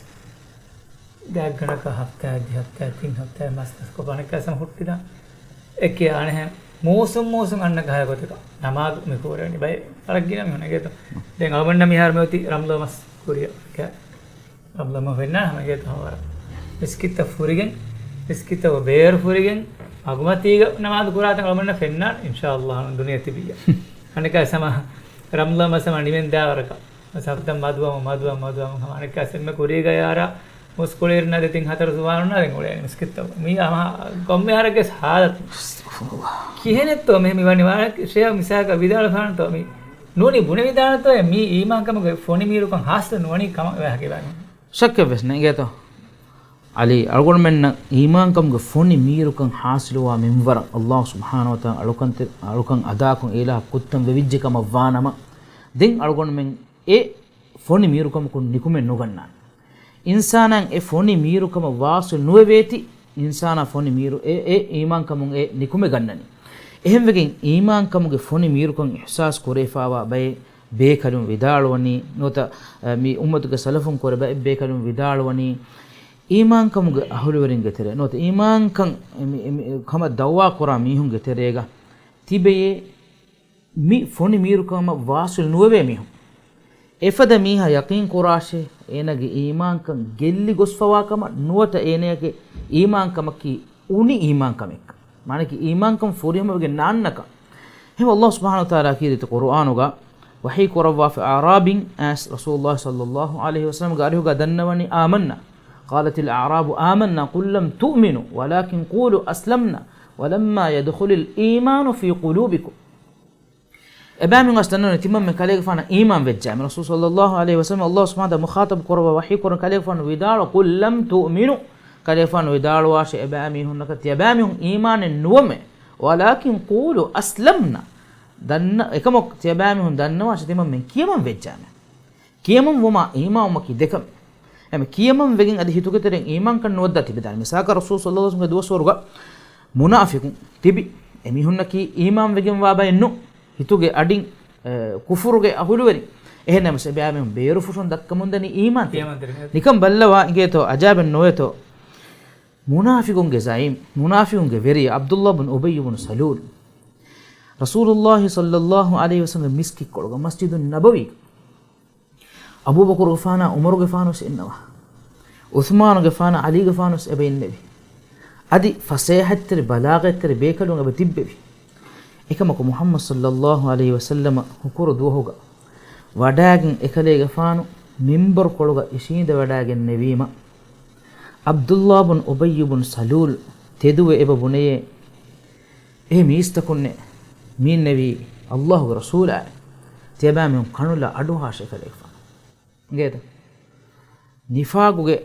ގާތްގަނޑަކަށް ހަފްތާއެއް ދެ ހަފްތާއެއް ތިން ހަފްތާއެއް މަސް މަސްކޮށް އަނެއްކާސް ހަމަ ހުއްޓިދާނެ. އެކި އަނެހެން މޫސުން މޫސުން އަންނަ ކަހަލަ ގޮތަކަށް ނަމާދު މި ކުރެވެނީ ބައެއް ވަރަށް ގިނަ މީހުން އެގޭތޯ. ދެން އަޅުގަނޑަށް މިހާރު މިއޮތީ ރަމްޟާން މަސް ކުރިއަށް. ރަމްޟާން މަސް ފެންނާނެ ހަމަ އެގޭތޯ ހަމަ ވަރަށް. މިސްކިތްތައް ފުރިގެން، މިސްކިތްތައް ބޭރު ފުރިގެން، މަގުމަތީގަ ނަމާދު ކުރާތަން އަޅުގަނޑަށް ފެންނާނެ. އިންޝާﷲ ދުނިޔެ ތިބިއްޔާ. އަނެއްކާ ސަމަ ރަމްޟާން މަސް ހަމަ ނިމެން ދާވަރަކަށް. ސަބްދަ މަދުވަމު، މަދުވަމު، މަދުވަމު. ހަމަ އަނެއްކާ ސެންމެ ކުރީގަ ޔާރާ މުސްކުޅި އިރުންނާ ދެތިން ހަތަރު ސުވާރުންނާ ދެން އުޅޭނެ މިސްކިތްތައް. މީ ހަމަ ކޮންމެ އަހަރެއްގެ ހާލަތު. ކިހިނެއްތޯ މެހެން މި ވަނީ ވާނެ ޝޭހް މިސާލަކަށް ވިދާޅުވާނެތޯ މި ނޫނީ ބުނެވިދާނެތޯ މީ އީމާންކަމުގެ ފޮނި މީރުކަން ހާސިލު ނުވަނީ ކަމަށް އެބަ ހަކިބާނު. ޝައްކެއްވެސް ނެތް އިނގޭތޯ. ޢަލީ، އަޅުގަނޑުމެންނަށް އީމާންކަމުގެ ފޮނި މީރުކަން ހާސިލުވާ މިންވަރަށް ﷲ ސުބްޙާނަހޫ ވަތަޢާލާ އަޅުކަންތެ-، އަޅުކަން އަދާކޮށް އިލާހަށް ކުއްތަން ވެވިއްޖެ ކަމަށް ވާނަމަ، ދެން އަޅުގަނޑުމެން އެ ފޮނި މީރުކަމަކުން ނިކުމެ ނުގަންނާނެ. އިންސާނާއަށް އެ ފޮނި މީރުކަމަށް ވާސިލު ނުވެވޭތި، އިންސާނާ ފޮނި މީރު އެ، އެ އީމާންކަމުން އެ ނިކުމެ ގަންނަނީ. އެހެންވެގެން އީމާންކަމުގެ ފޮނި މީރުކަން އިޙްސާސް ކުރެވިފާވާ ބައެއް ބޭކަލުން ވިދާޅުވަނީ، ނުވަތަ، އަ، މި އުއްމަތުގެ ސަލަފުން ކުރެ ބައެއް ބޭކަލުން ވިދާޅުވަނީ، އީމާންކަމުގެ އަހުލުވެރިންގެ ތެރޭ، ނުވަތަ އީމާންކަން މި، މި، ކަމަށް ދައުވާ ކުރާ މީހުންގެ ތެރޭގަ ތިބެޔޭ މި ފޮނި މީރުކަމަށް ވާސިލް ނުވެވޭ މީހުން. އެފަދަ މީހާ ޔަޤީން ކުރާށޭ، އޭނަގެ އީމާންކަން ގެއްލި ގޮސްފަވާ ކަމަށް، ނުވަތަ އޭނަޔަކެ އީމާންކަމަކީ އުނި އީމާންކަމެއްކަން. މާނައަކީ އީމާންކަން ފުރިހަމަވެގެން ނާންނަކަން. އެހެން ﷲ ސުބްޙާނަހޫ ވަތަޢާލާ ކީރިތި ޤުރުއާނުގަ ވަޙީ ކުރައްވާފަ އަޢްރާބީން އައިސް ރަސޫލުﷲ ޞައްލަﷲު ޢަލައިހި ވަސައްލަމްގެ އަރިހުގަ ދަންނަވަނީ، آمنا، قالت الأعراب آمنا، قل لم تؤمنوا ولكن قولوا أسلمنا ولما يدخل الإيمان في قلوبكم. އެބައިމީހުން އަސް ދަންނަވަނީ ތިމަންމެން ކަލޭގެފާނަށް އީމާން ވެއްޖާމެ. ރަސޫލު ޞައްލަﷲު ޢަލައިހި ވަސައްލަމަށް ﷲ ސުބްޙާނަހޫ ވަތަޢާލާ މުޚާޠަބު ކުރައްވާ ވަޙީ ކުރަން ކަލޭގެފާނު ވިދާޅުވާ، قل لم تؤمنوا، ކަލޭގެފާނު ވިދާޅުވާށޭ، އެބައިމީހުންނަކަށް ތިޔަބައިމީހުން އީމާނެއް ނުވަމޭ. ولكن قولوا أسلمنا. ދަންނަ-، އެކަމަކު ތިޔަބައިމީހުން ދަންނަވާށޭ ތިމަންމެން ކިޔަމަން ވެއްޖާމެ. ކިޔަމަން ވުމާ އީމާންވުމަކީ ދެކަމެއް. އެމެ ކިޔަމަން ވެގެން އަދި ހިތުގެ ތެރެއިން އީމާންކަން ނުވައްދާ ތިބެދާނެ. މިސާލަކަށް ރަސޫލު ޞައްލަﷲު ޢަލައިހި ވަސައްލަމްގެ ދުވަސްވަރުގަ މުނާފިޤުން ތިބި. އެމީހުންނަކީ އީމާން ވެގެންވާ ބައެއް ނޫން. ހިތުގެ އަޑިން، އެ، ކުފުރުގެ އަހުލުވެރިން. އެހެންނަމަސް އެބައިމީހުން ބޭރުފުށުން ދައްކަމުންދަނީ އީމާންތެރި. ކިޔަމަންތެރި. ނިކަން ބައްލަވާ އިނގޭތޯ، އަޖާބެއް ނުވޭތޯ. މުނާފިޤުންގެ ޒަޢީމް، މުނާފިޤުންގެ ވެރިޔާ ޢަބްދުﷲ ބުން އުބައްޔު ބުން ސަލޫލް ރަސޫލުﷲ ޞައްލަﷲު ޢަލައިހި ވަސައްލަމްގެ މިސްކިތްކޮޅުގަ މަސްޖިދުއް ނަބަވީގަ އަބޫބަކުރުގެފާނާ ޢުމަރުގެފާނުވެސް އިންނަވާ. ޢުޘްމާނުގެފާނާ ޢަލީގެފާނުވެސް އެބަ އިންނެވި. އަދި ފަސޭހަތްތެރި ބަލާޣަތްތެރި ބޭކަލުން އެބަ ތިއްބެވި. އެކަމަކު މުޙައްމަދު ޞައްލަﷲު ޢަލައިހި ވަސައްލަމަ ހުކުރު ދުވަހުގަ ވަޑާގެން އެކަލޭގެފާނު މިންބަރުކޮޅުގަ އިށީނދެވަޑާގެންނެވީމަ، ޢަބްދުﷲ ބުން އުބައްޔު ބުން ސަލޫލް ތެދުވެ އެބަ ބުނެޔޭ، އޭ މީސްތަކުންނޭ! މީންނެވީ ﷲގެ ރަސޫލާއޭ! ތިޔަބައިމީހުން ކަނުލާ އަޑުއަހާށޭ ކަލޭގެފާނު. އިނގޭތަ؟ ނިފާޤުގެ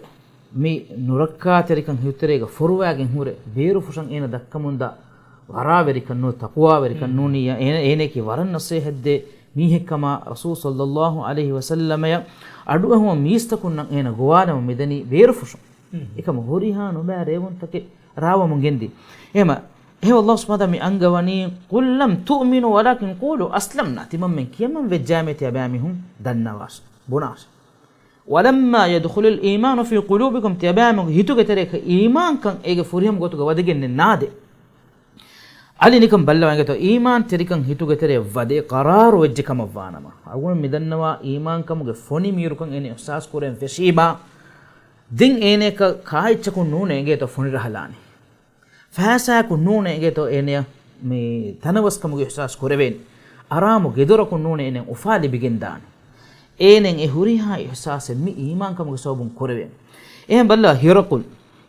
މި ނުރައްކާތެރިކަން ހިތުތެރޭގަ ފޮރުވާގެން ހުރެ، ބޭރުފުށަށް އޭނަ ދައްކަމުންދާ ވަރާވެރިކަން ނޫ، ތަޤުވާވެރިކަން ނޫނިއްޔާ، އޭނަ، އޭނައަކީ ވަރަށް ނަޞޭޙަތްދޭ މީހެއްކަމާ ރަސޫލު ޞައްލައްލާހު ޢަލައިހި ވަސައްލަމަޔަށް އަޑުއެހުމަށް މީސްތަކުންނަށް އޭނަ ގޮވާލަމުން މިދަނީ ބޭރުފުށުން. އެކަމަ ހުރިހާ ނުބައި ރޭވުންތަކެއް ރާވަމުން ގެންދީ. އެހެމަ، އެހެމަ ﷲ ސުބްޙާނަހޫ ވަތަޢާލާ މި އަންގަވަނީ، "قل لم تؤمنوا ولكن قولوا أسلمنا." ތިމަންމެން ކިޔަމަން ވެއްޖާމޭ ތިޔަބައިމީހުން ދަންނަވާށޭ، ބުނާށޭ. "ولما يدخل الإيمان في قلوبكم." ތިޔަބައިމީހުންގެ ހިތުގެ ތެރޭގަ އީމާންކަން އޭގެ ފުރިހަމަ ގޮތުގަ ވަދެގެންނެއް ނާދޭ. އަލި ނިކަން ބައްލަވާ އިނގޭތޯ، އީމާންތެރިކަން ހިތުގެ ތެރޭ ވަދެ ޤަރާރު ވެއްޖެ ކަމަށްވާނަމަ، އަޅުގަނޑު މިދަންނަވާ އީމާންކަމުގެ ފޮނި މީރުކަން އޭނަ އިޙްސާސް ކުރެވެން ފެށީމާ، ދެން އޭނައަކަށް ކާއެއްޗަކުން ނޫނޭ އިނގޭތޯ ފޮނި ރަހަލާނެ. ފައިސާއަކުން ނޫނޭ އިނގޭތޯ އޭނަޔަށް މި ތަނަވަސްކަމުގެ އިޙްސާސް ކުރެވޭނެ. އަރާމު ގެދޮރަކުން ނޫނޭ އޭނަ އުފާ ލިބިގެންދާނެ. އޭނައަށް އެ ހުރިހާ އިޙްސާސެއް މި އީމާންކަމުގެ ސަބަބުން ކުރެވޭނެ. އެހެން ބައްލަވާ ހިރަޤުލް.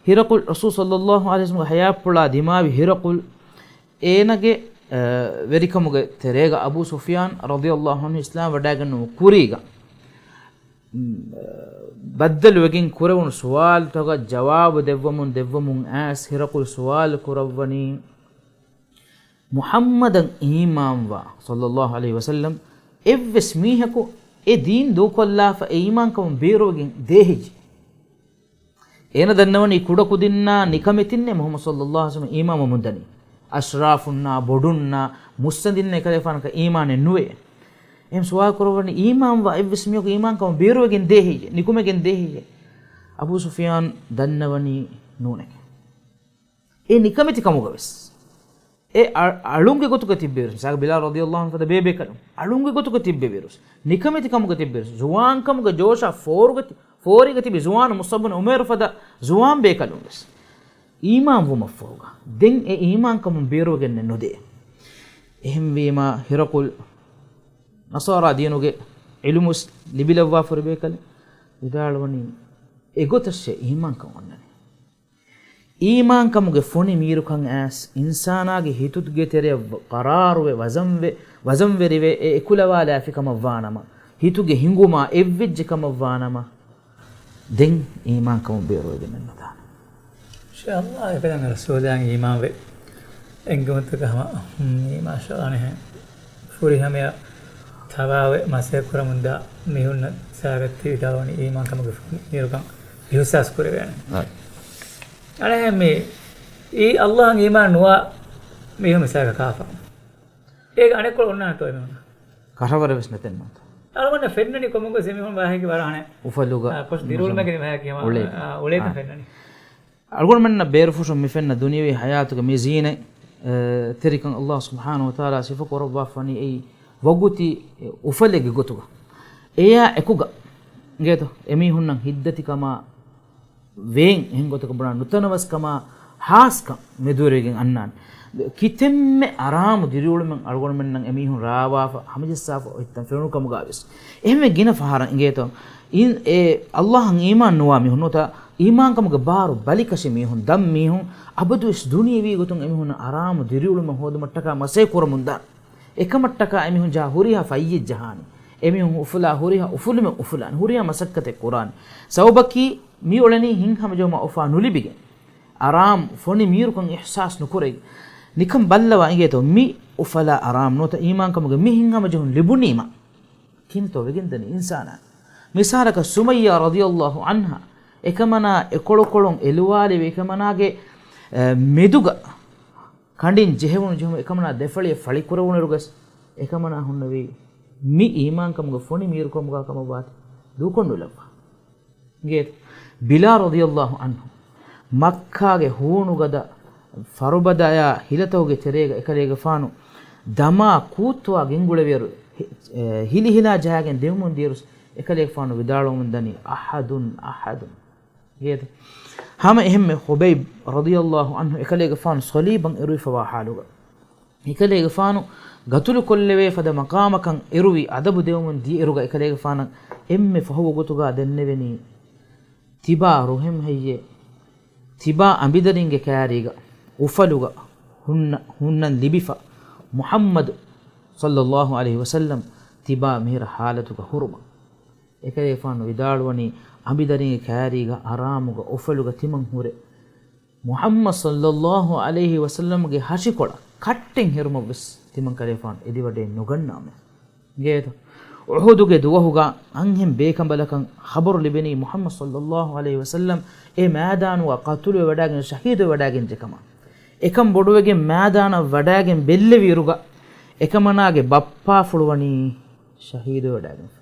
ހިރަޤުލް ރަސޫލު ޞައްލައްލާހު ޢަލައިހި ވަސައްލަމްގެ ޙަޔާތްޕުޅާ ދިމާވި ހިރަޤުލް އޭނަގެ، އަ، ވެރިކަމުގެ ތެރޭގަ އަބޫ ސުފްޔާން ރަޟިޔައްލާހު ޢަންހު އިސްލާމް ވަޑައިގަންނަވުމުގެ ކުރީގަ، މް، އަ، ބައްދަލުވެގެން ކުރެވުނު ސުވާލުތަކަށް ޖަވާބު ދެއްވަމުން، ދެއްވަމުން އައިސް ހިރަޤުލް ސުވާލު ކުރައްވަނީ، މުޙައްމަދަށް އީމާންވާ، ޞައްލައްލާހު ޢަލައިހި ވަސައްލަމް، އެއްވެސް މީހަކު އެ ދީން ދޫކޮށްލާފަ އެ އީމާންކަމުން ބޭރުވެގެން ދޭހިއްޖެ. އޭނަ ދަންނަވަނީ ކުޑަކުދިންނާ ނިކަމެތިންނޭ މުޙައްމަދު ޞައްލައްލާހު ޢަލައިހި ވަސައްލަމަށް އީމާންވަމުންދަނީ. އަޝްރާފުންނާ، ބޮޑުންނާ، މުއްސަނދިންނާ އެކަލޭގެފާނަކަށް އީމާނެއް ނުވޭ. އެހެން ސުވާލު ކުރައްވަނީ، އީމާންވާ އެއްވެސް މީހަކު އީމާންކަމުން ބޭރުވެގެން ދޭހިއްޖެ، ނިކުމެގެން ދޭހިއްޖެ. އަބޫ ސުފްޔާން ދަންނަވަނީ ނޫނެކޭ. އެ ނިކަމެތި ކަމުގަވެސް. އެ އަ-، އަޅުންގެ ގޮތުގަ ތިއްބެވިރުސް. މިސާލަކަށް ބިލާލް ރަޟިޔައްލާހު ޢަންހު ފަދަ ބޭބޭކަލުން. އަޅުންގެ ގޮތުގަ ތިއްބެވިރުސް. ނިކަމެތި ކަމުގަ ތިއްބެވިރުސް. ޒުވާން ކަމުގެ ޖޯޝާ ފޯރުގަ ތި-، ފޯރީގަ ތިބި ޒުވާނު މުޞްޢަބް ބުން ޢުމޭރު ފަދަ ޒުވާން ބޭކަލުން ވެސް. އީމާން ވުމަށްފަހުގަ. ދެން އެ އީމާންކަމުން ބޭރުވެގެންނެއް ނުދޭ. އެހެންވީމާ ހިރަޤުލް ނަޞާރާ ދީނުގެ ޢިލްމު ވެސް ލިބިލައްވާފަ ހުރި ބޭކަލެއް ވިދާޅުވަނީ، އެގޮތަށޭ އީމާންކަން އޮންނަނީ. އީމާންކަމުގެ ފޮނި މީރުކަން އައިސް، އިންސާނާގެ ހިތުގެ ތެރެއަށް ޤަރާރުވެ، ވަޒަންވެ، ވަޒަންވެރިވެ، އެ އެކުލަވާލާފި ކަމަށްވާނަމަ، ހިތުގެ ހިނގުމާ އެއްވެއްޖެ ކަމަށްވާނަމަ، ދެން އީމާންކަމުން ބޭރުވެގެން ނުދާނެ. އިންޝާﷲ، އެކަލަން ރަސޫލާއަށް އީމާންވެ، އެންގުމުތަކަށް ހަމަ، މާޝާﷲ، ފުރިހަމަޔަށް ތަބާވެ މަސައްކަތް ކުރަމުންދާ މީހުންނަށް ސާގަތްތި ވިދާޅުވަނީ އީމާންކަމުގެ ފޮނި މީރުކަން އިޙްސާސް ކުރެވޭނެ. އަޅެ މި އީ ﷲ އަށް އީމާން ނުވާ މީހުން މިސާލަކަށް ކާފަ. އޭގެ އަނެއްކޮޅު އޮންނާނެތޯ އެމީހުންނަށް؟ ކަށަވަރެއް ވެސް ނެތެއްނު. އަޅުގަނޑަށް ފެންނަނީ ކޮންމެ ގޮތެއް އެމީހުން ވާހެކި ވަރަށް އަނެއް، އުފަލުގަ، އާ، ކޮށް ދިރިއުޅުމެއްގެ މަސައްކަތް މަހަކީ ހަމަ، އުޅޭ. އާ، އުޅޭކަން އާ. ފެންނަނީ. އަޅުގަނޑުމެންނަށް ބޭރުފުށުން މި ފެންނަ ދުނިޔެވީ ހަޔާތުގެ މި ޒީނަތް، އަ، ތެރިކަން ﷲ ސުބްޙާނަހޫ ވަތަޢާލާ ސިފަ ކުރައްވާފަ ވަނީ އެއީ ވަގުތީ އުފަލެއްގެ ގޮތުގަ. އެޔާ އެކުގަ އިނގޭތޯ އެމީހުންނަށް ހިތްދަތިކަމާ ވޭން އެހެން ގޮތަކަށް ބުނާ ނުތަނަވަސްކަމާ ހާސްކަން މެދުވެރިވެގެން އަންނާނެ. ކިތަންމެ އަރާމު ދިރިއުޅުމެއް އަޅުގަނޑުމެންނަށް އެމީހުން ރާވާފަ ހަމަޖައްސާފަ އޮތްތަން ފެނުނު ކަމުގަ ވެސް. އެހެންވެ ގިނަ ފަހަރަށް އިނގޭތޯ އިން-، އެ ﷲ އަށް އީމާން ނުވާ މީހުން ނުވަތަ އީމާންކަމުގެ ބާރު ބަލިކަށި މީހުން، ދަށް މީހުން އަބަދުވެސް ދުނިޔެވީ ގޮތުން އެމީހުންނަށް އަރާމު ދިރިއުޅުމެއް ހޯދުމަށްޓަކާ މަސައްކަތް ކުރަމުންދާނެ. އެކަމަށްޓަކާ އެމީހުން ޖަހާ ހުރިހާ ފައްޔެއް ޖަހާނެ. އެމީހުން އުފުލާ ހުރިހާ އުފުލުމެއް އުފުލާނެ. ހުރިހާ މަސައްކަތެއް ކުރާނެ. ސަބަބަކީ މި އުޅެނީ ހިތްހަމަޖެހުމާ އުފާ ނުލިބިގެން. އަރާމް ފޮނި މީރުކަން އިޙްސާސް ނުކުރެވި. ނިކަން ބައްލަވާ އިނގޭތޯ މި އުފަލާ އަރާމް ނުވަތަ އީމާންކަމުގެ މި ހިތްހަމަޖެހުން ލިބުނީމަ ކިހިނެއްތޯ ވެގެންދަނީ އިންސާނާ؟ މިސާލަކަށް ސުމައްޔާ ރަޟިޔައްލާހު ޢަންހާ އެކަމަނާ އެކޮޅުކޮޅުން އެލުވާލެވި އެކަމަނާގެ، އެ، މެދުގަ ކަނޑިން ޖެހެވުނު ޖެހުމުން އެކަމަނާ ދެފަޅިއަށް ފަޅިކުރެވުނުއިރުގަސް އެކަމަނާ ހުންނެވީ މި އީމާންކަމުގެ ފޮނި މީރުކަމުގަ ކަމަށްވާތީ ދޫކޮށްނުލައްވާ. އިނގޭތަ؟ ބިލާލް ރަޟިޔައްލާހު ޢަންހު މައްކާގެ ހޫނުގަދަ ފަރުބަދަޔާ ހިލަތަކުގެ ތެރޭގަ އެކަލޭގެފާނު ދަމާ ކޫއްތުވާ ގެންގުޅެވިއިރު ހި-، އެ، ހިލިހިލާ ޖަހައިގެން ދެވުމުން ދިޔައިރު އެކަލޭގެފާނު ވިދާޅުވަމުން ދަނީ، "أحد، أحد." އިނގޭތަ؟ ހަމަ އެހެންމެ ޚުބައިބް ރަޟިޔައްލާހު ޢަންހު އެކަލޭގެފާނު ޞަލީބަށް އެރުވިފަވާ ޙާލުގަ. އެކަލޭގެފާނު ގަތުލުކޮށްލެވޭ ފަދަ މަޤާމަކަށް އެރުވި އަދަބު ދެވުމުން ދިޔައިރުގަ އެކަލޭގެފާނަށް އެންމެ ފަހު ވަގުތުގަ ދެންނެވެނީ ތިބާ ރުހެމް ހެއްޔޭ؟ ތިބާ އަނބިދަރިންގެ ކައިރީގަ އުފަލުގަ ހުންނަ-، ހުންނަން ލިބިފަ މުޙައްމަދު ޞައްލައްލާހު ޢަލައިހި ވަސައްލަމް ތިބާ މިހިރަ ޙާލަތުގަ ހުރުމަށް. އެކަލޭގެފާނު ވިދާޅުވަނީ އަނބިދަރިންގެ ކައިރީގަ އަރާމުގަ އުފަލުގަ ތިމަން ހުރެ މުޙައްމަދު ޞައްލައްލާހު ޢަލައިހި ވަސައްލަމްގެ ހަށިކޮޅަށް ކައްޓެއް ހެރުމަށްވެސް ތިމަން ކަލޭފާނު އެދިވަޑައެއް ނުގަންނާމެ. ގޭތޯ؟ އުޙުދުގެ ދުވަހުގަ އަންހެން ބޭކަނބަލަކަށް ޚަބަރު ލިބެނީ މުޙައްމަދު ޞައްލައްލާހު ޢަލައިހި ވަސައްލަމް އެ މައިދާނުގަ ޤަތުލުވެވަޑައިގެން ޝަހީދުވެވަޑައިގެންޖެ ކަމަށް. އެކަން ބޮޑުވެގެން މައިދާނަށް ވަޑައިގެން ބެއްލެވިއިރުގަ އެކަމަނާގެ ބައްޕާފުޅު ވަނީ ޝަހީދުވެވަޑައިގެންފަ.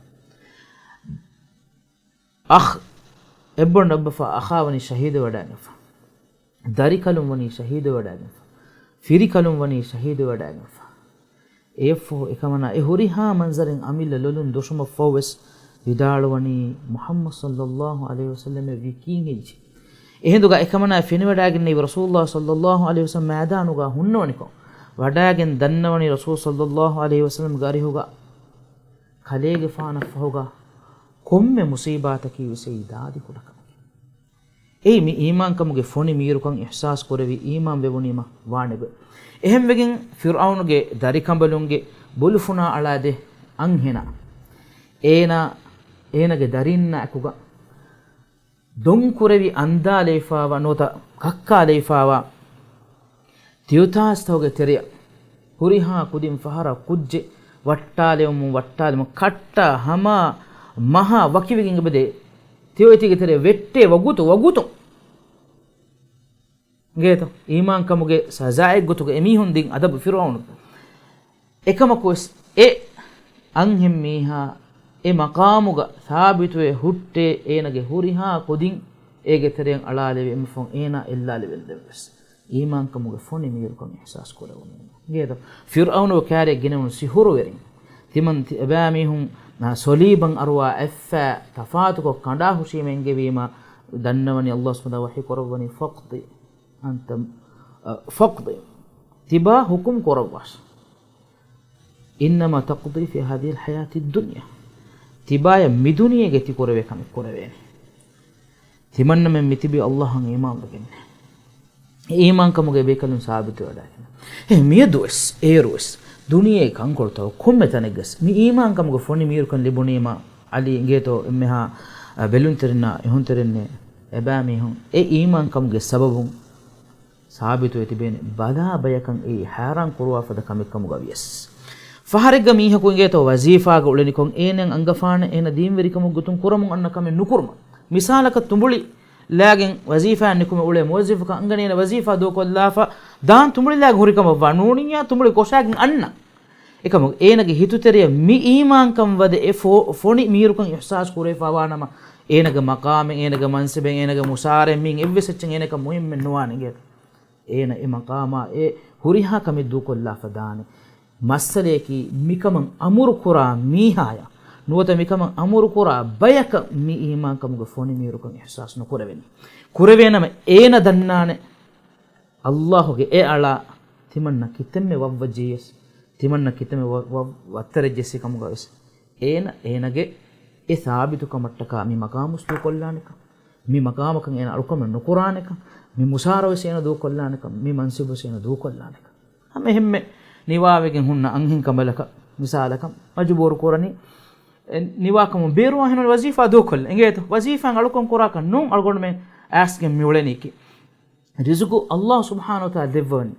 އަޚް، އެއްބޮޑު ނައްބަފާ އަޚާ ވަނީ ޝަހީދުވެވަޑައިގެންފަ. ދަރިކަލުން ވަނީ ޝަހީދުވެވަޑައިގެންފަ. ފިރިކަލުން ވަނީ ޝަހީދުވެވަޑައިގެންފަ. އެއަށްފަހު އެކަމަނާ އެ ހުރިހާ މަންޒަރެއް އަމިއްލަ ލޮލުން ދޮށުމަށްފަހުވެސް ވިދާޅުވަނީ މުޙައްމަދު ޞައްލައްލާހު ޢަލައިހި ވަސައްލަމަށް ވީ ކީއް ހެއްޔޭ؟ އެހިނދުގަ އެކަމަނާ ފެނިވަޑައިގެންނެވި ރަސޫލުއްލާހި ޞައްލައްލާހު ޢަލައިހި ވަސައްލަމަ މައިދާނުގަ ހުންނަވަނިކޮށް، ވަޑައިގެން ދަންނަވަނީ ރަސޫލު ޞައްލައްލާހު ޢަލައިހި ވަސައްލަމްގެ އަރިހުގަ ކަލޭގެފާނަށްފަހުގަ ކޮންމެ މުޞީބާތަކީވެސް އެއީ ދާދި ކުޑަކަމެކޭ. އެއީ މި އީމާންކަމުގެ ފޮނި މީރުކަން އިޙްސާސް ކުރެވި އީމާން ވެވުނީމަ ވާނެގޮތް. އެހެންވެގެން ފިރުޢައުނުގެ ދަރިކަނބަލުންގެ ބުލުފުނާ އަޅާދޭ އަންހެނާ، އޭނާ، އޭނާގެ ދަރީންނާ އެކުގަ ދޮންކުރެވި އަންދާލައިފާވާ ނުވަތަ ކައްކާލައިފާވާ ތިއުތާސްތަކުގެ ތެރެއަށް ހުރިހާ ކުދިން ފަހަރަށް ކުއްޖެއް ވައްޓާލެވުމުން ވައްޓާލެވުމުން ކައްޓާ ހަމާ މަހާ ވަކިވެގެން އެބަދޭ. ތިއޮތީގެ ތެރެއަށް ވެއްޓޭ ވަގުތު ވަގުތު. އިނގޭތޯ؟ އީމާންކަމުގެ ސަޒާއެއްގޮތުގަ އެމީހުން ދިން އަދަބު ފިރުޢައުނު. އެކަމަކުވެސް އެ އަންހެން މީހާ އެ މަޤާމުގަ ސާބިތުވެ ހުއްޓޭ އޭނަގެ ހުރިހާ ކުދިން އޭގެ ތެރެއަށް އަޅާލެވި އެމަ ފަހުން އޭނާ އެއްލާލެވެންދެން ވެސް އީމާންކަމުގެ ފޮނި މީރުކަން އިޙްސާސް ކުރެވުނީ. އިނގޭތޯ؟ ފިރުޢައުނު ކާރިއަށް ގެނެވުނު ސިހުރުވެރިން ތިމަން ތި އެބައިމީހުން ސޮލީބަށް އަރުވާ އެއްފައި ތަފާތުކޮށް ކަނޑާ ހުށީމަ އެންގެވީމަ ދަންނަވަނީ އައްލާހު ސުބްޙާނަހު ވަހީ ކުރައްވަނީ ފަޤްޟި. އަންތަ، އަ، ފަޤްޟި. ތިބާ ހުކުމް ކުރައްވާށި. އިންނަމާ ތަޤްޟީ ފީ ހާޛިހިލް ޙަޔާތި ދުންޔާ. ތިބާޔަށް މި ދުނިޔޭގަ ތި ކުރެވޭ ކަމެއް ކުރެވޭނެ. ތިމަންނަމެން މިތިބީ އައްލާހަށް އީމާންވެގެންނޭ. އީމާންކަމުގެ ބޭކަލުން ސާބިތުވެވަޑައިގެން. އެ މިއަދުވެސް، އޭރުވެސް، ދުނިޔޭގެ ކަންކޮޅުތަކުގަ ކޮންމެ ތަނެއްގަސް މި އީމާންކަމުގެ ފޮނި މީރުކަން ލިބުނީމަ، އަލީ އިނގޭތޯ އެންމެހާ، އަ، ބެލުންތެރިންނާ އިހުންތެރިންނޭ އެބައިމީހުން އެ އީމާންކަމުގެ ސަބަބުން ސާބިތުވެ ތިބޭނެ. ބަލާ ބަޔަކަށް އެއީ ހައިރާން ކުރުވާ ފަދަ ކަމެއްކަމުގަ ވިޔަސް. ފަހަރެއްގަ މީހަކު އިނގޭތޯ ވަޒީފާގަ އުޅެނިކޮށް އޭނައަށް އަންގަފާނެ އޭނަ ދީންވެރިކަމުގެ ގޮތުން ކުރަމުން އަންނަ ކަމެއް ނުކުރުމަށް. މިސާލަކަށް ތުނބުޅިލާގެން ވަޒީފާއަށް ނިކުމެ އުޅޭ މުވައްޒަފަކަށް އަންގަނީ އޭނަ ވަޒީފާ ދޫކޮށްލާފަ ދާން ތުނބުޅިލާގެ ހުރިކަމަށްވާ ނޫނިއްޔާ ތުނބުޅި ކޮށާގެން އަންނަ. އެކަމަކު އޭނަގެ ހިތުތެރެއަށް މި އީމާންކަން ވަދެ އެ ފޯ-، ފޮނި މީރުކަން އިޙްސާސް ކުރެވިފާވާނަމަ، އޭނަގެ މަޤާމެއް، އޭނަގެ މަންސަބެއް، އޭނަގެ މުސާރައެއް މީން އެއްވެސް އެއްޗެއް އޭނަކަށް މުހިއްމެއް ނުވާނެ އިނގޭތަ؟ އޭނަ އެ މަޤާމާ އެ ހުރިހާ ކަމެއް ދޫކޮށްލާފަ ދާނެ. މައްސަލަޔަކީ މިކަމަށް އަމުރުކުރާ މީހާޔަށް ނުވަތަ މިކަމަށް އަމުރުކުރާ ބަޔަކަށް މި އީމާންކަމުގެ ފޮނި މީރުކަން އިޙްސާސް ނުކުރެވެނީ. ކުރެވޭނަމަ އޭނަ ދަންނާނެ އައްލާހުގެ އެ އަޅާ ތިމަންނަ ކިތަންމެ ވައްވައްޖެޔަސް، ތިމަންނަ ކިތަންމެ ވަ-، ވަ-، ވައްތަރެއްޖެއްސި ކަމުގަވެސް، އޭނަ، އޭނަގެ އެ ސާބިތުކަމަށްޓަކާ މި މަޤާމުސް ދޫކޮށްލާނެކަން، މި މަޤާމަކަށް އޭނަ އަޅުކަމެއް ނުކުރާނެކަން، މި މުސާރަވެސް އޭނަ ދޫކޮށްލާނެކަން، މި މަންސިބުވެސް އޭނަ ދޫކޮށްލާނެކަން. ހަމަ އެހެންމެ ނިވާވެގެން ހުންނަ އަންހެން ކަނބަލަކަށް މިސާލަކަށް މަޖުބޫރު ކުރަނީ، އެ، ނިވާކަމުން ބޭރުވާ ހެން ވަޒީފާ ދޫކޮށްލަން. އިނގޭތަ؟ ވަޒީފާއިން އަޅުކަން ކުރާކަށް ނޫން އަޅުގަނޑުމެން އައިސްގެން މިއުޅެނީކީ. ރިޒުގު އައްލާހު ސުބްޙާނަހު ވަތަޢާލާ ދެއްވަވަނީ.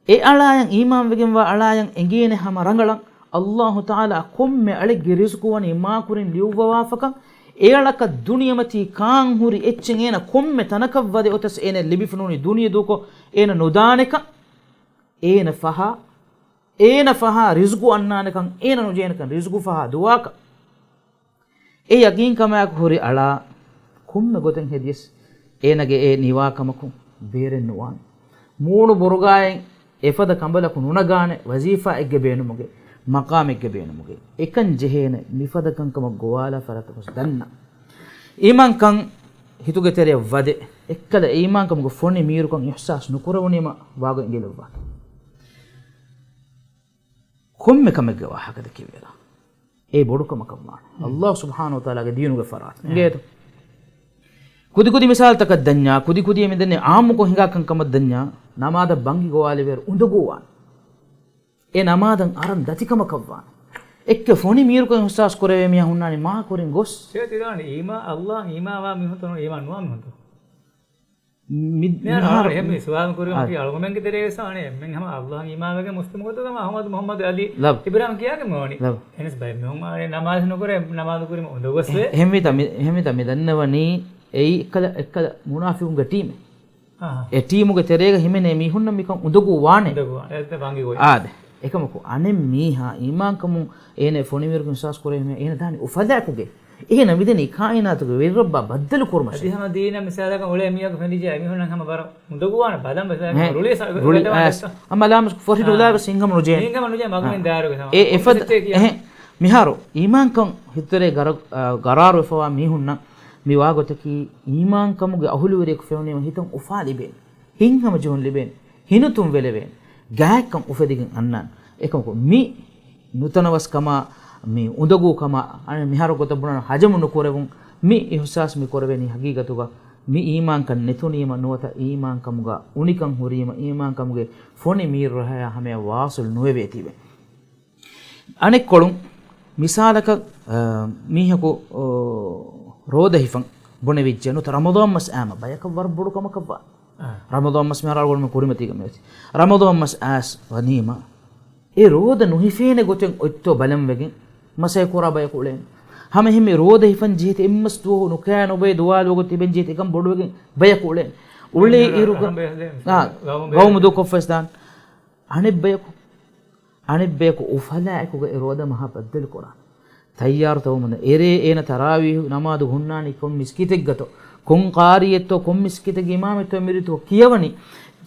އެ އަޅާޔަށް އީމާންވެގެންވާ އަޅާޔަށް އެނގޭނެ ހަމަ ރަނގަޅަށް އައްލާހު ތަޢާލާ ކޮންމެ އަޅެއްގެ ރިޒުގު ވަނީ މާކުރިން ލިޔުއްވަވާފަކަން، އެއަޅަކަށް ދުނިޔެމަތީ ކާން ހުރި އެއްޗެއް އޭނަ ކޮންމެ ތަނަކަށް ވަދެ އޮތަސް އޭނަ ލިބިފަ ނޫނީ ދުނިޔެ ދޫކޮށް އޭނަ ނުދާނެކަން، އޭނަ ފަހާ، އޭނަ ފަހާ ރިޒުގު އަންނާނެކަން، އޭނަ ނުޖެހޭނެކަން ރިޒުގު ފަހާ ދުވާކަން. އެ ޔަޤީންކަމާއެކު ހުރި އަޅާ ކޮންމެ ގޮތެއް ހެދިޔަސް އޭނަގެ އެ ނިވާކަމަކުން ބޭރެއް ނުވާނެ. މޫނު ބުރުގާއިން އެފަދަ ކަނބަލަކު ނުނަގާނެ، ވަޒީފާއެއްގެ ބޭނުމުގައި، މަޤާމެއްގެ ބޭނުމުގައި. އެކަން ޖެހޭނެ މިފަދަ ކަންކަމަށް ގޮވާލާ ފަރާތަކުން ދަންނަ. އީމާންކަން ހިތުގެ ތެރެއަށް ވަދެ، އެއްކަލަ އެ އީމާންކަމުގެ ފޮނި މީރުކަން އިޙްސާސް ނުކުރެވުނީމަ ވާގޮތް އެނގިލައްވާ. ކޮންމެ ކަމެއްގެ ވާހަކަ ދެކެވޭ. އެ ބޮޑު ކަމަކަށް ވާނެ. އައްލާހު ސުބްޙާނަހު ވަތަޢާލާގެ ދީނުގެ ފަރާތުން. އިނގޭތޯ؟ ކުދި ކުދި މިސާލުތަކަށް ދަންޏާ، ކުދި ކުދި މި ދެންނެ ޢާއްމުކޮށް ހިނގާ ކަންކަމަށް ދަންޏާ، ނަމާދަށް ބަންގި ގޮވާލެވޭއިރު އުނދަގޫވާނެ. އެ ނަމާދަށް އަރަން ދަތިކަމަކަށް ވާނެ. އެއްކަ ފޮނި މީރުކަން އިޙްސާސް ކުރެވޭ މީހާ ހުންނާނީ މާ ކުރިން ގޮސް. ތިދާނީ އީމާ، އައްލާހަށް އީމާވާ މީހުންތޯ އީމާ ނުވާ މީހުންތޯ؟ މި-، މިހާރު މިހާރު އެހެން މި ސުވާލު ކުރީމަ އާ. އަޅުގަނޑުމެންގެ ތެރޭގަ ވެސް އަނެއް އެންމެން ހަމަ އައްލާހަށް އީމާންވެގެން މުސްލިމު ގޮތުގަ އަޙްމަދު މުޙައްމަދު އަލީ ލަބް. އިބްރާހިމް ކިޔާގެން މިވަނީ. ލަބް. އެހެނަސް ބައެއް މީހުން އަނެއް ނަމާދު ނުކުރޭ، ނަމާދު ކުރީމަ އުނދަގޫވެސް ވޭ. އެހެންވީތަ މި-، އެހެންވީތަ މި ދަންނަވަނީ އެއީ އެއްކަލަ، އެއްކަލަ މުނާފިޤުންގެ ޓީމެއް. އެ ޓީމުގެ ތެރޭގަ ހިމެނޭ މީހުންނަށް މިކަން އުނދަގޫ ވާނެ. އުނދަގޫ ވާނެ. އެއް ވަންގި ގޮތް. އާދެ. އެކަމަކު އަނެއް މީހާ އީމާންކަމުން އޭނަ ފޮނިވިރުގެ އިޙްސާސް ކުރޭ މީހާ އޭނަ ދާނީ އުފަލާއެކުގެ. އޭނަ މިދަނީ ކާއިނާތުގެ ވެރިރައްބާ ބައްދަލު ކުރުމަށޭ. އަދި ހަމަ ދީނަށް މިސާލަކަށް އުޅޭ މީހަކު ފެނިޖެ އެމީހުންނަށް ހަމަ ވަރަށް އުނދަގޫވާނެ ބަލަން ވެސް ހެ. ރުޅި ސަ-، ރުޅި ވެދާ އައިސް. ވެސް. އަމަ ލާމަސް ފޮށި އާ. ރުލާ ވެސް ހިނގަމު ނުޖޭ. ހިނގަމު ނުޖޭ މަގުމެން އާ. ދާރުގެ ސަމާ. އެ އެފަދަ ކޮންމެ ސެއްޗެއް ކިޔާ. އެހެން. މިހާރު އީމާންކަން ހިތުރޭ ގަރ-، އާ، ގަރާރު ވެފަވާ މީހުންނަށް މި ވާގޮތަކީ އީމާންކަމުގެ އަހުލުވެރިޔަކު ފެނުނީމަ ހިތަށް އުފާ ލިބޭނެ. ހިތްހަމަޖެހުން ލިބޭނެ. ހިނިތުން ވެލެވޭނެ. ގާތްކަން އުފެދިގެން އަންނާނެ. އެކަމަކު މި ނުތަނަވަސްކަމާ، މި އުނދަގޫކަމާ، އަނެއް މިހާރު ގޮތަށް ބުނާނަ ހަޖަމު ނުކުރެވުން، މި އިޙްސާސް މި ކުރެވެނީ ހަގީގަތުގަ މި އީމާންކަން ނެތުނީމަ ނުވަތަ އީމާންކަމުގަ އުނިކަން ހުރީމަ އީމާންކަމުގެ ފޮނި މީރު ރަހަޔާ ހަމަޔަށް ވާސިލް ނުވެވޭތީވެ. އަނެއްކޮޅުން މިސާލަކަށް، އަ، މީހަކު، އޯ، ރޯދަ ހިފަން ބުނެވިއްޖެ ނުތަ ރަމަޟާން މަސް އާމަ ބަޔަކަށް ވަރަށް ބޮޑު ކަމަކަށްވާ. އާ. ރަމަޟާން މަސް މިހާރު އަޅުގަނޑުމެން ކުރިމަތީގަ މިއޮތީ. ރަމަޟާން މަސް އައިސް ވަނީމަ އެ ރޯދަ ނުހިފޭނެ ގޮތެއް އޮތްތޯ ބަލަން ވެގެން މަސައްކަތް ކުރާ ބަޔަކު އުޅޭނެ. ހަމަ އެހެންމެ ރޯދަ ހިފަން ޖެހޭތީ އެއްމަސް ދުވަހު ނުކާ ނުބޮއި ދުވާލުވަގު ތިބެން ޖެހޭތީ އެކަން ބޮޑުވެގެން ބަޔަކު އުޅޭނެ. އުޅޭ އިރުގަ އަހަނބޭ ހަދޭ އާ، މިސާލަކަށް ގައުމު ދޫކޮށްފަސްދާން. އަނެއްބަޔަކު، އަނެއްބަޔަކު އުފަލާއެކުގަ އެ ރޯދަ މަހާ ބައްދަލުކުރާނެ. ތައްޔާރުތަވަމުން އެރޭ އޭނަ ތަރާވީހު ނަމާދު ހުންނާނީ ކޮން މިސްކިތެއްގަތޯ، ކޮން ޤާރީއެއްތޯ، ކޮން މިސްކިތެއްގެ އިމާމެއްތޯ މިރިތު ކިޔަވަނީ.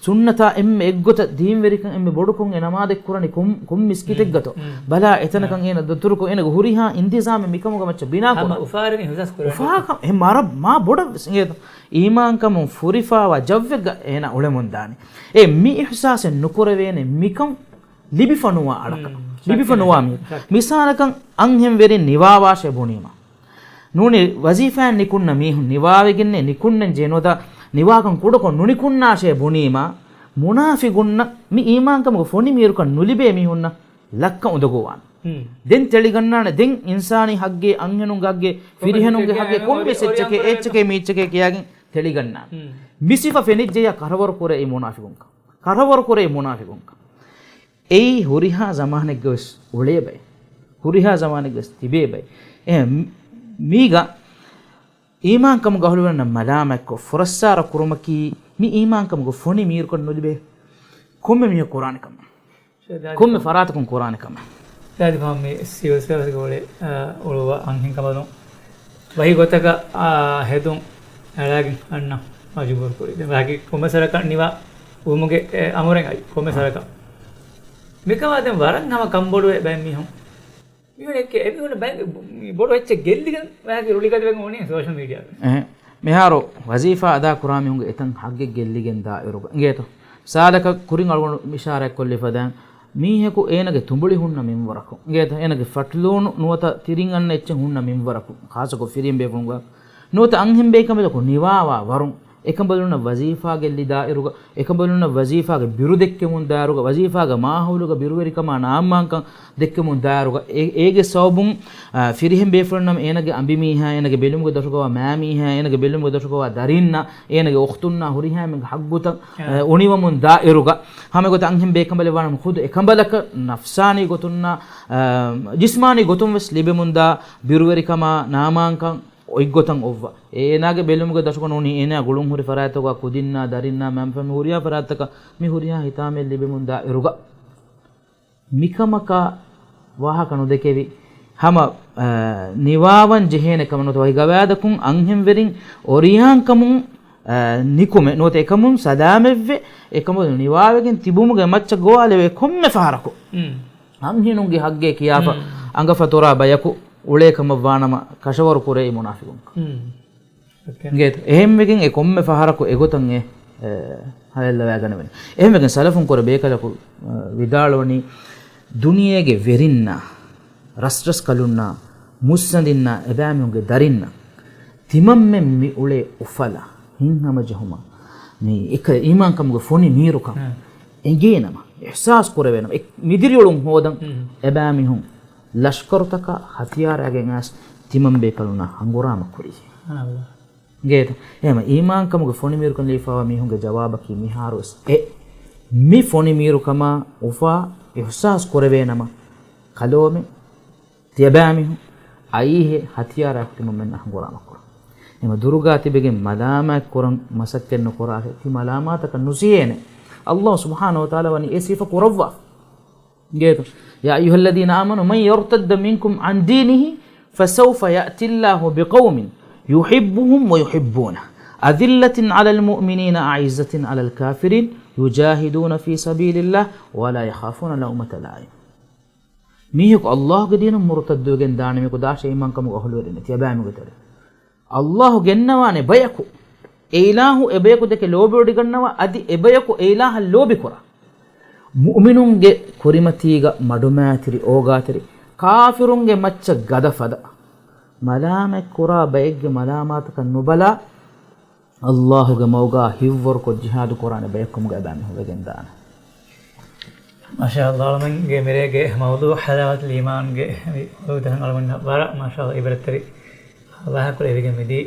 ސުންނަތާ އެންމެ އެއްގޮތަށް ދީންވެރިކަން އެންމެ ބޮޑުކޮށް އެ ނަމާދެއް ކުރަނީ ކޮން، ކޮން މިސްކިތެއްގަތޯ. ބަލާ އެތަނަކަށް އޭނަ ދަތުރުކޮށް އޭނަގެ ހުރިހާ އިންތިޒާމެއް މިކަމުގަ މައްޗަށް ބިނާކުރާ. އުފާކަން މާ ބޮޑަށް ވެސް އިނގޭތޯ. އީމާންކަމުން ފުރިފާވާ ޖައްވެއްގަ އޭނަ އުޅެމުންދާނެ. އެ މި އިޙްސާސެއް ނުކުރެވޭނެ މިކަން ލިބިފަ ނުވާ އަޑަކަށް. ލިބިފަ ނުވާ މީ. މިސާލަކަށް އަންހެން ވެރިން ނިވާވާށޭ ބުނީމަ. ނޫނީ ވަޒީފާއިން ނިކުންނަ މީހުން ނިވާވެގެންނޭ ނިކުންނަން ޖެހޭ ނުވަތަ ނިވާކަން ކުޑަކޮށް ނުނިކުންނާށޭ ބުނީމަ، މުނާފިގުންނަށް މި އީމާންކަމުގެ ފޮނި މީރުކަން ނުލިބޭ މީހުންނަށް ލައްކަ އުނދަގޫވާނެ. ދެން ތެޅިގަންނާނެ ދެން އިންސާނީ ހައްގޭ އަންހެނުންގެ ހައްގޭ ފިރިހެނުންގެ ހައްގޭ ކޮންމެ ސެއްޗެކޭ އެއްޗެކޭ މީއްޗެކޭ ކިޔާގެން ތެޅިގަންނާނެ. މި ސިފަ ފެނިއްޖެޔާ ކަރަވަރު ކުރޭ އެއީ މުނާފިގުންކަން. ކަރަވަރު ކުރޭ މުނާފިގުންކަން. އެއީ ހުރިހާ ޒަމާނެއްގަވެސް އުޅޭ ބައެއް. ހުރިހާ ޒަމާނެއްގަވެސް ތިބޭ ބައެއް. އެހެން މީގަ އީމާންކަމުގެ އަހުލުވެރިންނަށް މަލާމަތްކޮށް ފުރައްސާރަ ކުރުމަކީ މި އީމާންކަމުގެ ފޮނި މީރުކަން ނުލިބޭ ކޮންމެ މީހަކު ކުރާނެ ކަމެއް. ކޮންމެ ފަރާތަކުން ކުރާނެ ކަމެއް. ދާދި ފަހަމް މި ސިވިލް ސާވިސްގެ އުޅޭ، އާ، އުޅުއްވާ އަންހެން ކަނބަލުން ވަކި ގޮތަކަށް، އާ، ހެދުން އަޅާގެން އަންނަ މަޖުބޫރު ކުރި. ދެން ވަކި ކޮންމެ ސަރަކަށް ނިވާ އުވުމުގެ، އެ، އަމުރެއް އައި ކޮންމެ ސަރަކަށް. މިކަމާ ދެން ވަރަށް ހަމަ ކަންބޮޑުވޭ ބައެއް މީހުން. މިހުނެއްކެ އެމީހުން ބައެއް ބޮޑު އެއްޗެއް ގެއްލިގެން ވައިގެ ރުޅިގަދަވެގެން އުޅުނީ ސޯޝަލް މީޑިއާގަ. އެހެން. މިހާރު ވަޒީފާ އަދާ ކުރާ މީހުންގެ އެތަން ހައްގެއް ގެއްލިގެން ދާ އިރުގަ އިނގޭތޯ. ސާލަކަށް ކުރިން އަޅުގަނޑު އިޝާރާތް ކޮށްލި ފަދައިން މީހަކު އޭނަގެ ތުނބުޅި ހުންނަ މިންވަރަކު. އިނގޭތޯ އޭނަގެ ފަޓްލޫނު ނުވަތަ ތިރިން އަންނަ އެއްޗެއް ހުންނަ މިންވަރަކު. ޚާއްޞަކޮށް ފިރިހެން ބޭފުޅުންގަ ނުވަތަ އަންހެން ބޭކަނބަލަކު ނިވާވާ ވަރުން. އެކަނބަލުންނަށް ވަޒީފާ ގެއްލި ދާއިރުގަ، އެކަނބަލުންނަށް ވަޒީފާގެ ބިރު ދެއްކެމުން ދާއިރުގަ، ވަޒީފާގެ މާހައުލުގަ ބިރުވެރިކަމާ ނާއްމާންކަން ދެއްކެމުން ދާއިރުގަ، އެ، އޭގެ ސަބަބުން، އާ، ފިރިހެން ބޭފުޅުންނަށް އޭނަގެ އަނބިމީހާ، އޭނަގެ ބެލުމުގެ ދޮށުގަވާ މާމީހާ، އޭނަގެ ބެލުމުގެ ދޮށުގަވާ ދަރިންނަށް، އޭނަގެ އުޚްތުންނާ ހުރިހާ އެންމެންގެ ހައްގުތައް، އާ، އުނިވަމުން ދާއިރުގަ، ހަމަ ގޮތަށް އަންހެން ބޭކަނބަލެއް ވާނަމަ ޚުދު އެކަނބަލަކަށް ނަފްސާނީ ގޮތުންނާ، އާ، ޖިސްމާނީ ގޮތުން ވެސް ލިބެމުންދާ ބިރުވެރިކަމާ ނާއްމާންކަން އޮތްގޮތަށް އޮއްވާ. އޭނާގެ ބެލުމުގެ ދަށުގަ ނޫނީ އޭނާ ގުޅުންހުރި ފަރާތްތަކުގަ ކުދިންނާ، ދަރިންނާ، މަންފަ މި ހުރިހާ ފަރާތްތަކަށް މި ހުރިހާ ހިތާމައެއް ލިބެމުންދާ އިރުގަ. މިކަމަކާ ވާހަކަ ނުދެކެވި ހަމަ، އަ، ނިވާވަން ޖެހޭނެ ކަމަށް ނުވަތަ ވަކި ގަވާއިދަކުން އަންހެންވެރިން އޮރިޔާންކަމުން، އަ، ނިކުމެ ނުވަތަ އެކަމުން ސަލާމަތްވެ، އެކަމުން ނިވާވެގެން ތިބުމުގެ މައްޗަށް ގޮވާލެވޭ ކޮންމެ ފަހަރަކު. އަންހެނުންގެ ހައްގޭ ކިޔާފަ އަނގަފަތުރާ ބަޔަކު އުޅޭ ކަމަށް ވާނަމަ ކަށަވަރު ކުރޭ މުނާފިގުންކަން. އިނގޭތޯ؟ އެހެންވެގެން އެ ކޮންމެ ފަހަރަކު އެގޮތަށް އެ، އެ، ހަލައްލަވާގަނެވެނީ. އެހެންވެގެން ސަލަފުން ކުރެ ބޭކަލަކު، އަ، ވިދާޅުވަނީ ދުނިޔޭގެ ވެރިންނާ، ރަސްރަސްކަލުންނާ، މުއްސަނދިންނާ، އެބައިމީހުންގެ ދަރިންނަށް ތިމަންމެން މި އުޅޭ އުފަލާ، ހިތްހަމަޖެހުމާ، މި އެކަ އީމާންކަމުގެ ފޮނި މީރުކަން އެނގޭނަމަ، އިޙްސާސް ކުރެވޭނަމަ، އެ މިދިރިއުޅުން ހޯދަން އެބައިމީހުން ލަޝްކަރުތަކާ ހަތިޔާރާގެން އައިސް ތިމަން ބޭކަލުންނާ ހަނގުރާމަ ކުރީ. ސުބްޙާނަﷲ. ގޭތަ؟ އެހެމަ އީމާންކަމުގެ ފޮނިމީރުކަން ލިޔެފައިވާ މީހުންގެ ޖަވާބަކީ މިހާރުވެސް އެ. މި ފޮނިމީރުކަމާ އުފާ އިހުސާސް ކުރެވޭނަމަ، ކަލޯމެ ތިޔަބައިމީހުން އައީހޭ ހަތިޔާރާ ކުރިމަމެން ހަނގުރާމަ ކުރަން. އެމަ ދުރުގާ ތިބެގެން މަލާމާތް ކުރަން މަސައްކަތް ނުކުރާހޭ، ތި މަލާމާތަކަށް ނުސިޔޭނެ. އައްލާހު ސުބްޙާނަހު ވަތަޢާލާ ވަނީ އެ ސިފަ ކުރައްވާފަ. ގޭތު. يا أيها الذين آمنوا من يرتد منكم عن دينه فسوف يأتي الله بقوم يحبهم ويحبونه أذلة على المؤمنين أعزة على الكافرين يجاهدون في سبيل الله ولا يخافون لومة لائم. މީހަކު އައްލާހުގެ ދީނުން މުރުތައްދުވެގެން ދާނެ މީހަކު ދާށޭ އީމާންކަމުގެ އަހުލުވެރިންނޭ ތިޔަބައިމީހުންގެ ތެރޭ. އައްލާހު ގެންނަވާނެ ބަޔަކު، އެ އިލާހު އެ ބަޔަކު ދެކެ ލޯބިވޮޑިގަންނަވާ، އަދި އެ ބަޔަކު އެ އިލާހަށް ލޯބިކުރާ. މުއުމިނުންގެ ކުރިމަތީގަ މަޑުމައިތިރި އޯގާތެރި، ކާފިރުންގެ މައްޗަށް ގަދަ ފަދަ، މަލާމަތްކުރާ ބައެއްގެ މަލާމާތަކަށް ނުބަލާ، އައްލާހުގެ މަގުގަ ހިތްވަރުކޮށް ޖިހާދު ކުރާނެ ބަޔަކު ކަމުގަ އެބައިމީހުން ވެގެންދާނެ. މާޝާ އައްލާ، އަޅަމެންގެ މިރޭގެ މައުޟޫޢު ޙަލާވަތުލް އީމާންގެ މި މައުޟޫޢު ތަން އަޅަމެންނަށް ވަރަށް މާޝާ އައްލާ އިބްރަތްތެރި ވާހަކަ އެވިގެން މިދީ.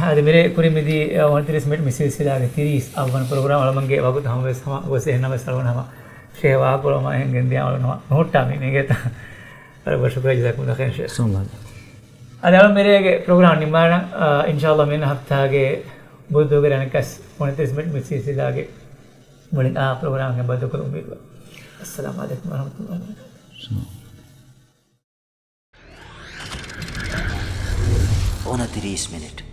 އަދި މިރޭ ކުރިން މިދީ، އަ، އުނަތިރީސް މިނިޓް މި ސިލްސިލާގެ ތިރީސް އަށްވަނަ ޕްރޮގްރާމް. އަޅަމެންގެ ވަގުތު ހަމަވެސް ހަމަ ގޮސް އެހެންނަމަވެސް އަޅުގަނޑު ހަމަ ޝޭހް ވާހަކަކޮޅު ހަމަ އެހެން ގެންދިޔަ އަޅުގަނޑު ހަމަ ނުހުއްޓާ މި މީގެ ތަ-، ވަރަށް ބޮޑަށް ޝުކުރިއްޔާ، ޖަޒާކުމުﷲ ޚައިރަން ޝޭހް. ސުބްޙާނައްލާހް. އަދި އަޅުގަނޑު މިރޭގެ ޕްރޮގްރާމް ނިންމާނަން، އާ، އިންޝާއައްލާ މިއަންނަ ހަފްތާގެ ބުދުގެ ރަނިކަސް އުނަތިރީސް މިނިޓް މި ސިލްސިލާގެ މުޅިން އާ ޕްރޮގްރާމްގެ ބައްދަލުކުރުމުގެ އުއްމީދު. އައްސަލާމު ޢަލައިކުމް ވަރަޙްމަތުﷲ ވަބަރަކާތުހު. އުނަތިރީސް މިނިޓް.